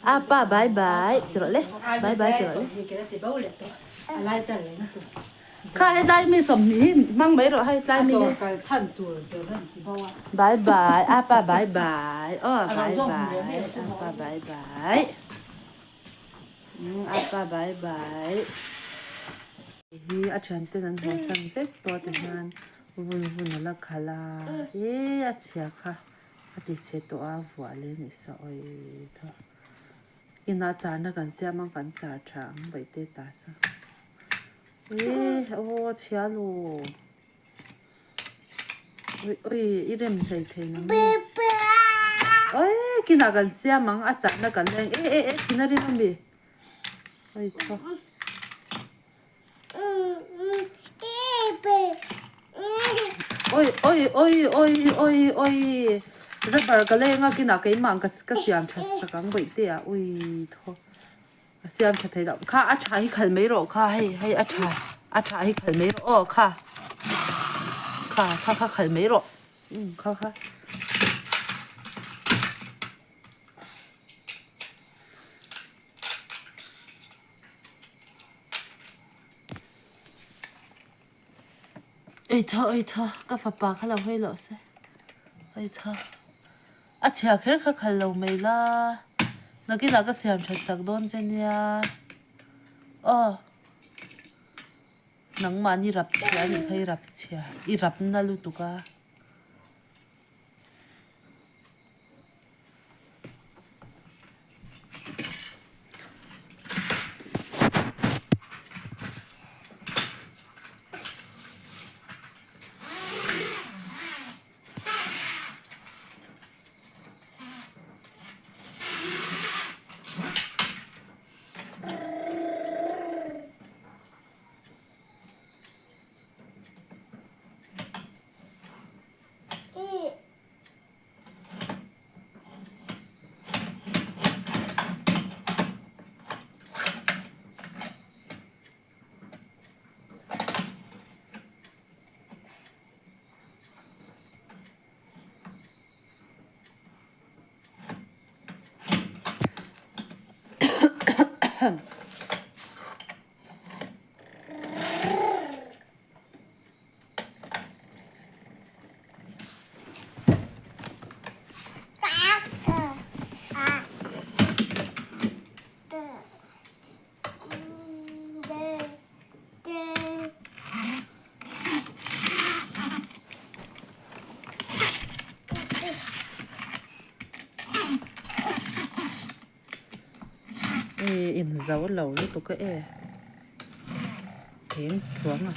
A pa bye bye ti rawh le bye bye ti rawh le kha helai mi sawmhnih hi hmang mai rawh hei tlai mi hi bye bye a pa bye bye aw bye bye a pa bye bye a pa bye bye hi a thianten an hawnsan vek tawh ti hian vun vun a la khalh a e a chhia kha a ti chhe tawh a vuah leh a nih sa awi thaw inah charna kan siam ang kan char tha ang baih te ta sa e aw a chhia lo ui ui i rem hlei thei na nge oi kinah kan siam ang a charna kan leng e e e thina rim a mi oi thaw. Oi oi oi oi oi oi rubber ka leng a kinah keimah ka ka siam tha sak ang bawih te ah ui thaw ka siam tha thei lo kha a tha hi khal mai rawh kha hei hei a tha a tha hi khal mai rawh aw kha kha kha kha khal mai rawh um kha kha. Ei tha ei tha ka fapa kha lo hawi loh se ei tha a chhia kher kha khal lo mai la nakinah ka siam that sak dawn che nia aw nangmahni rap chhia a nih kha i rap chhia i rap na lutuk a. E inzo lo lutuk a e eng thuang a.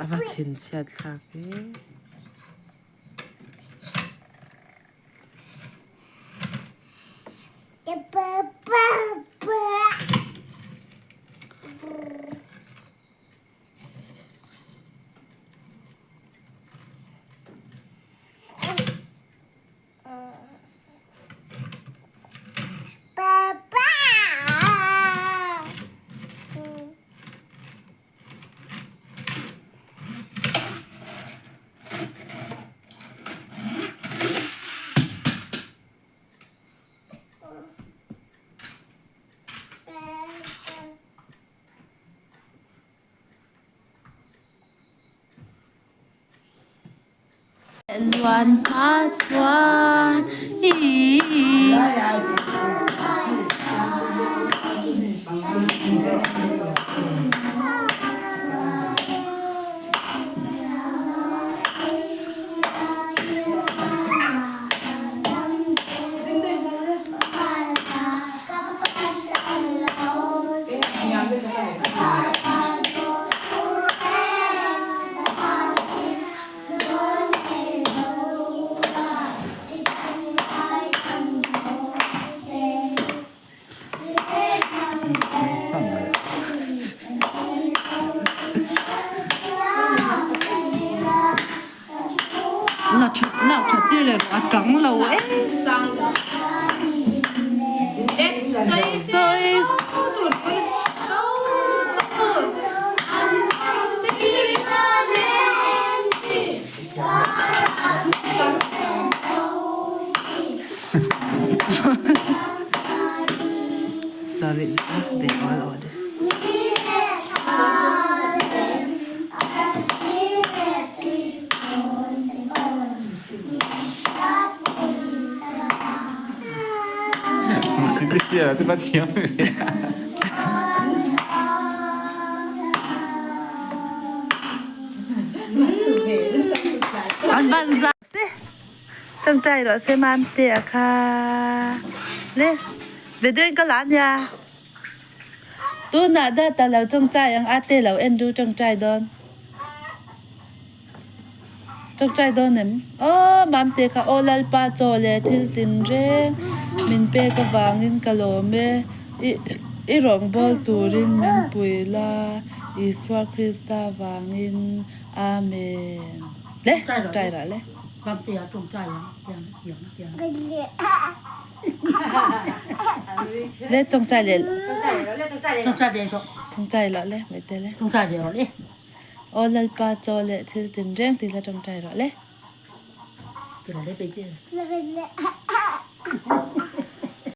A va thinchhiat thlak e. Luan hma chuan ih. A tang lo e. Sawi. An van za si. Tawngtai rawh se Mamte a kha le video in ka la nia. Tunah data lo tawngtai ang ate lo en ru tawngtai dawn. Tawngtai dawn em? Aw Mamte kha aw Lalpa chaw leh thil tin reng min pek avangin ka lawm e. I i rawngbâwl turin min pui la Isua Krista vangin Amen. Le tawngtai rah le. Le tawngtai le. Tawngtai lah le mai te le. Aw Lalpa chaw leh thil tin reng ti la tawngtai rawh le.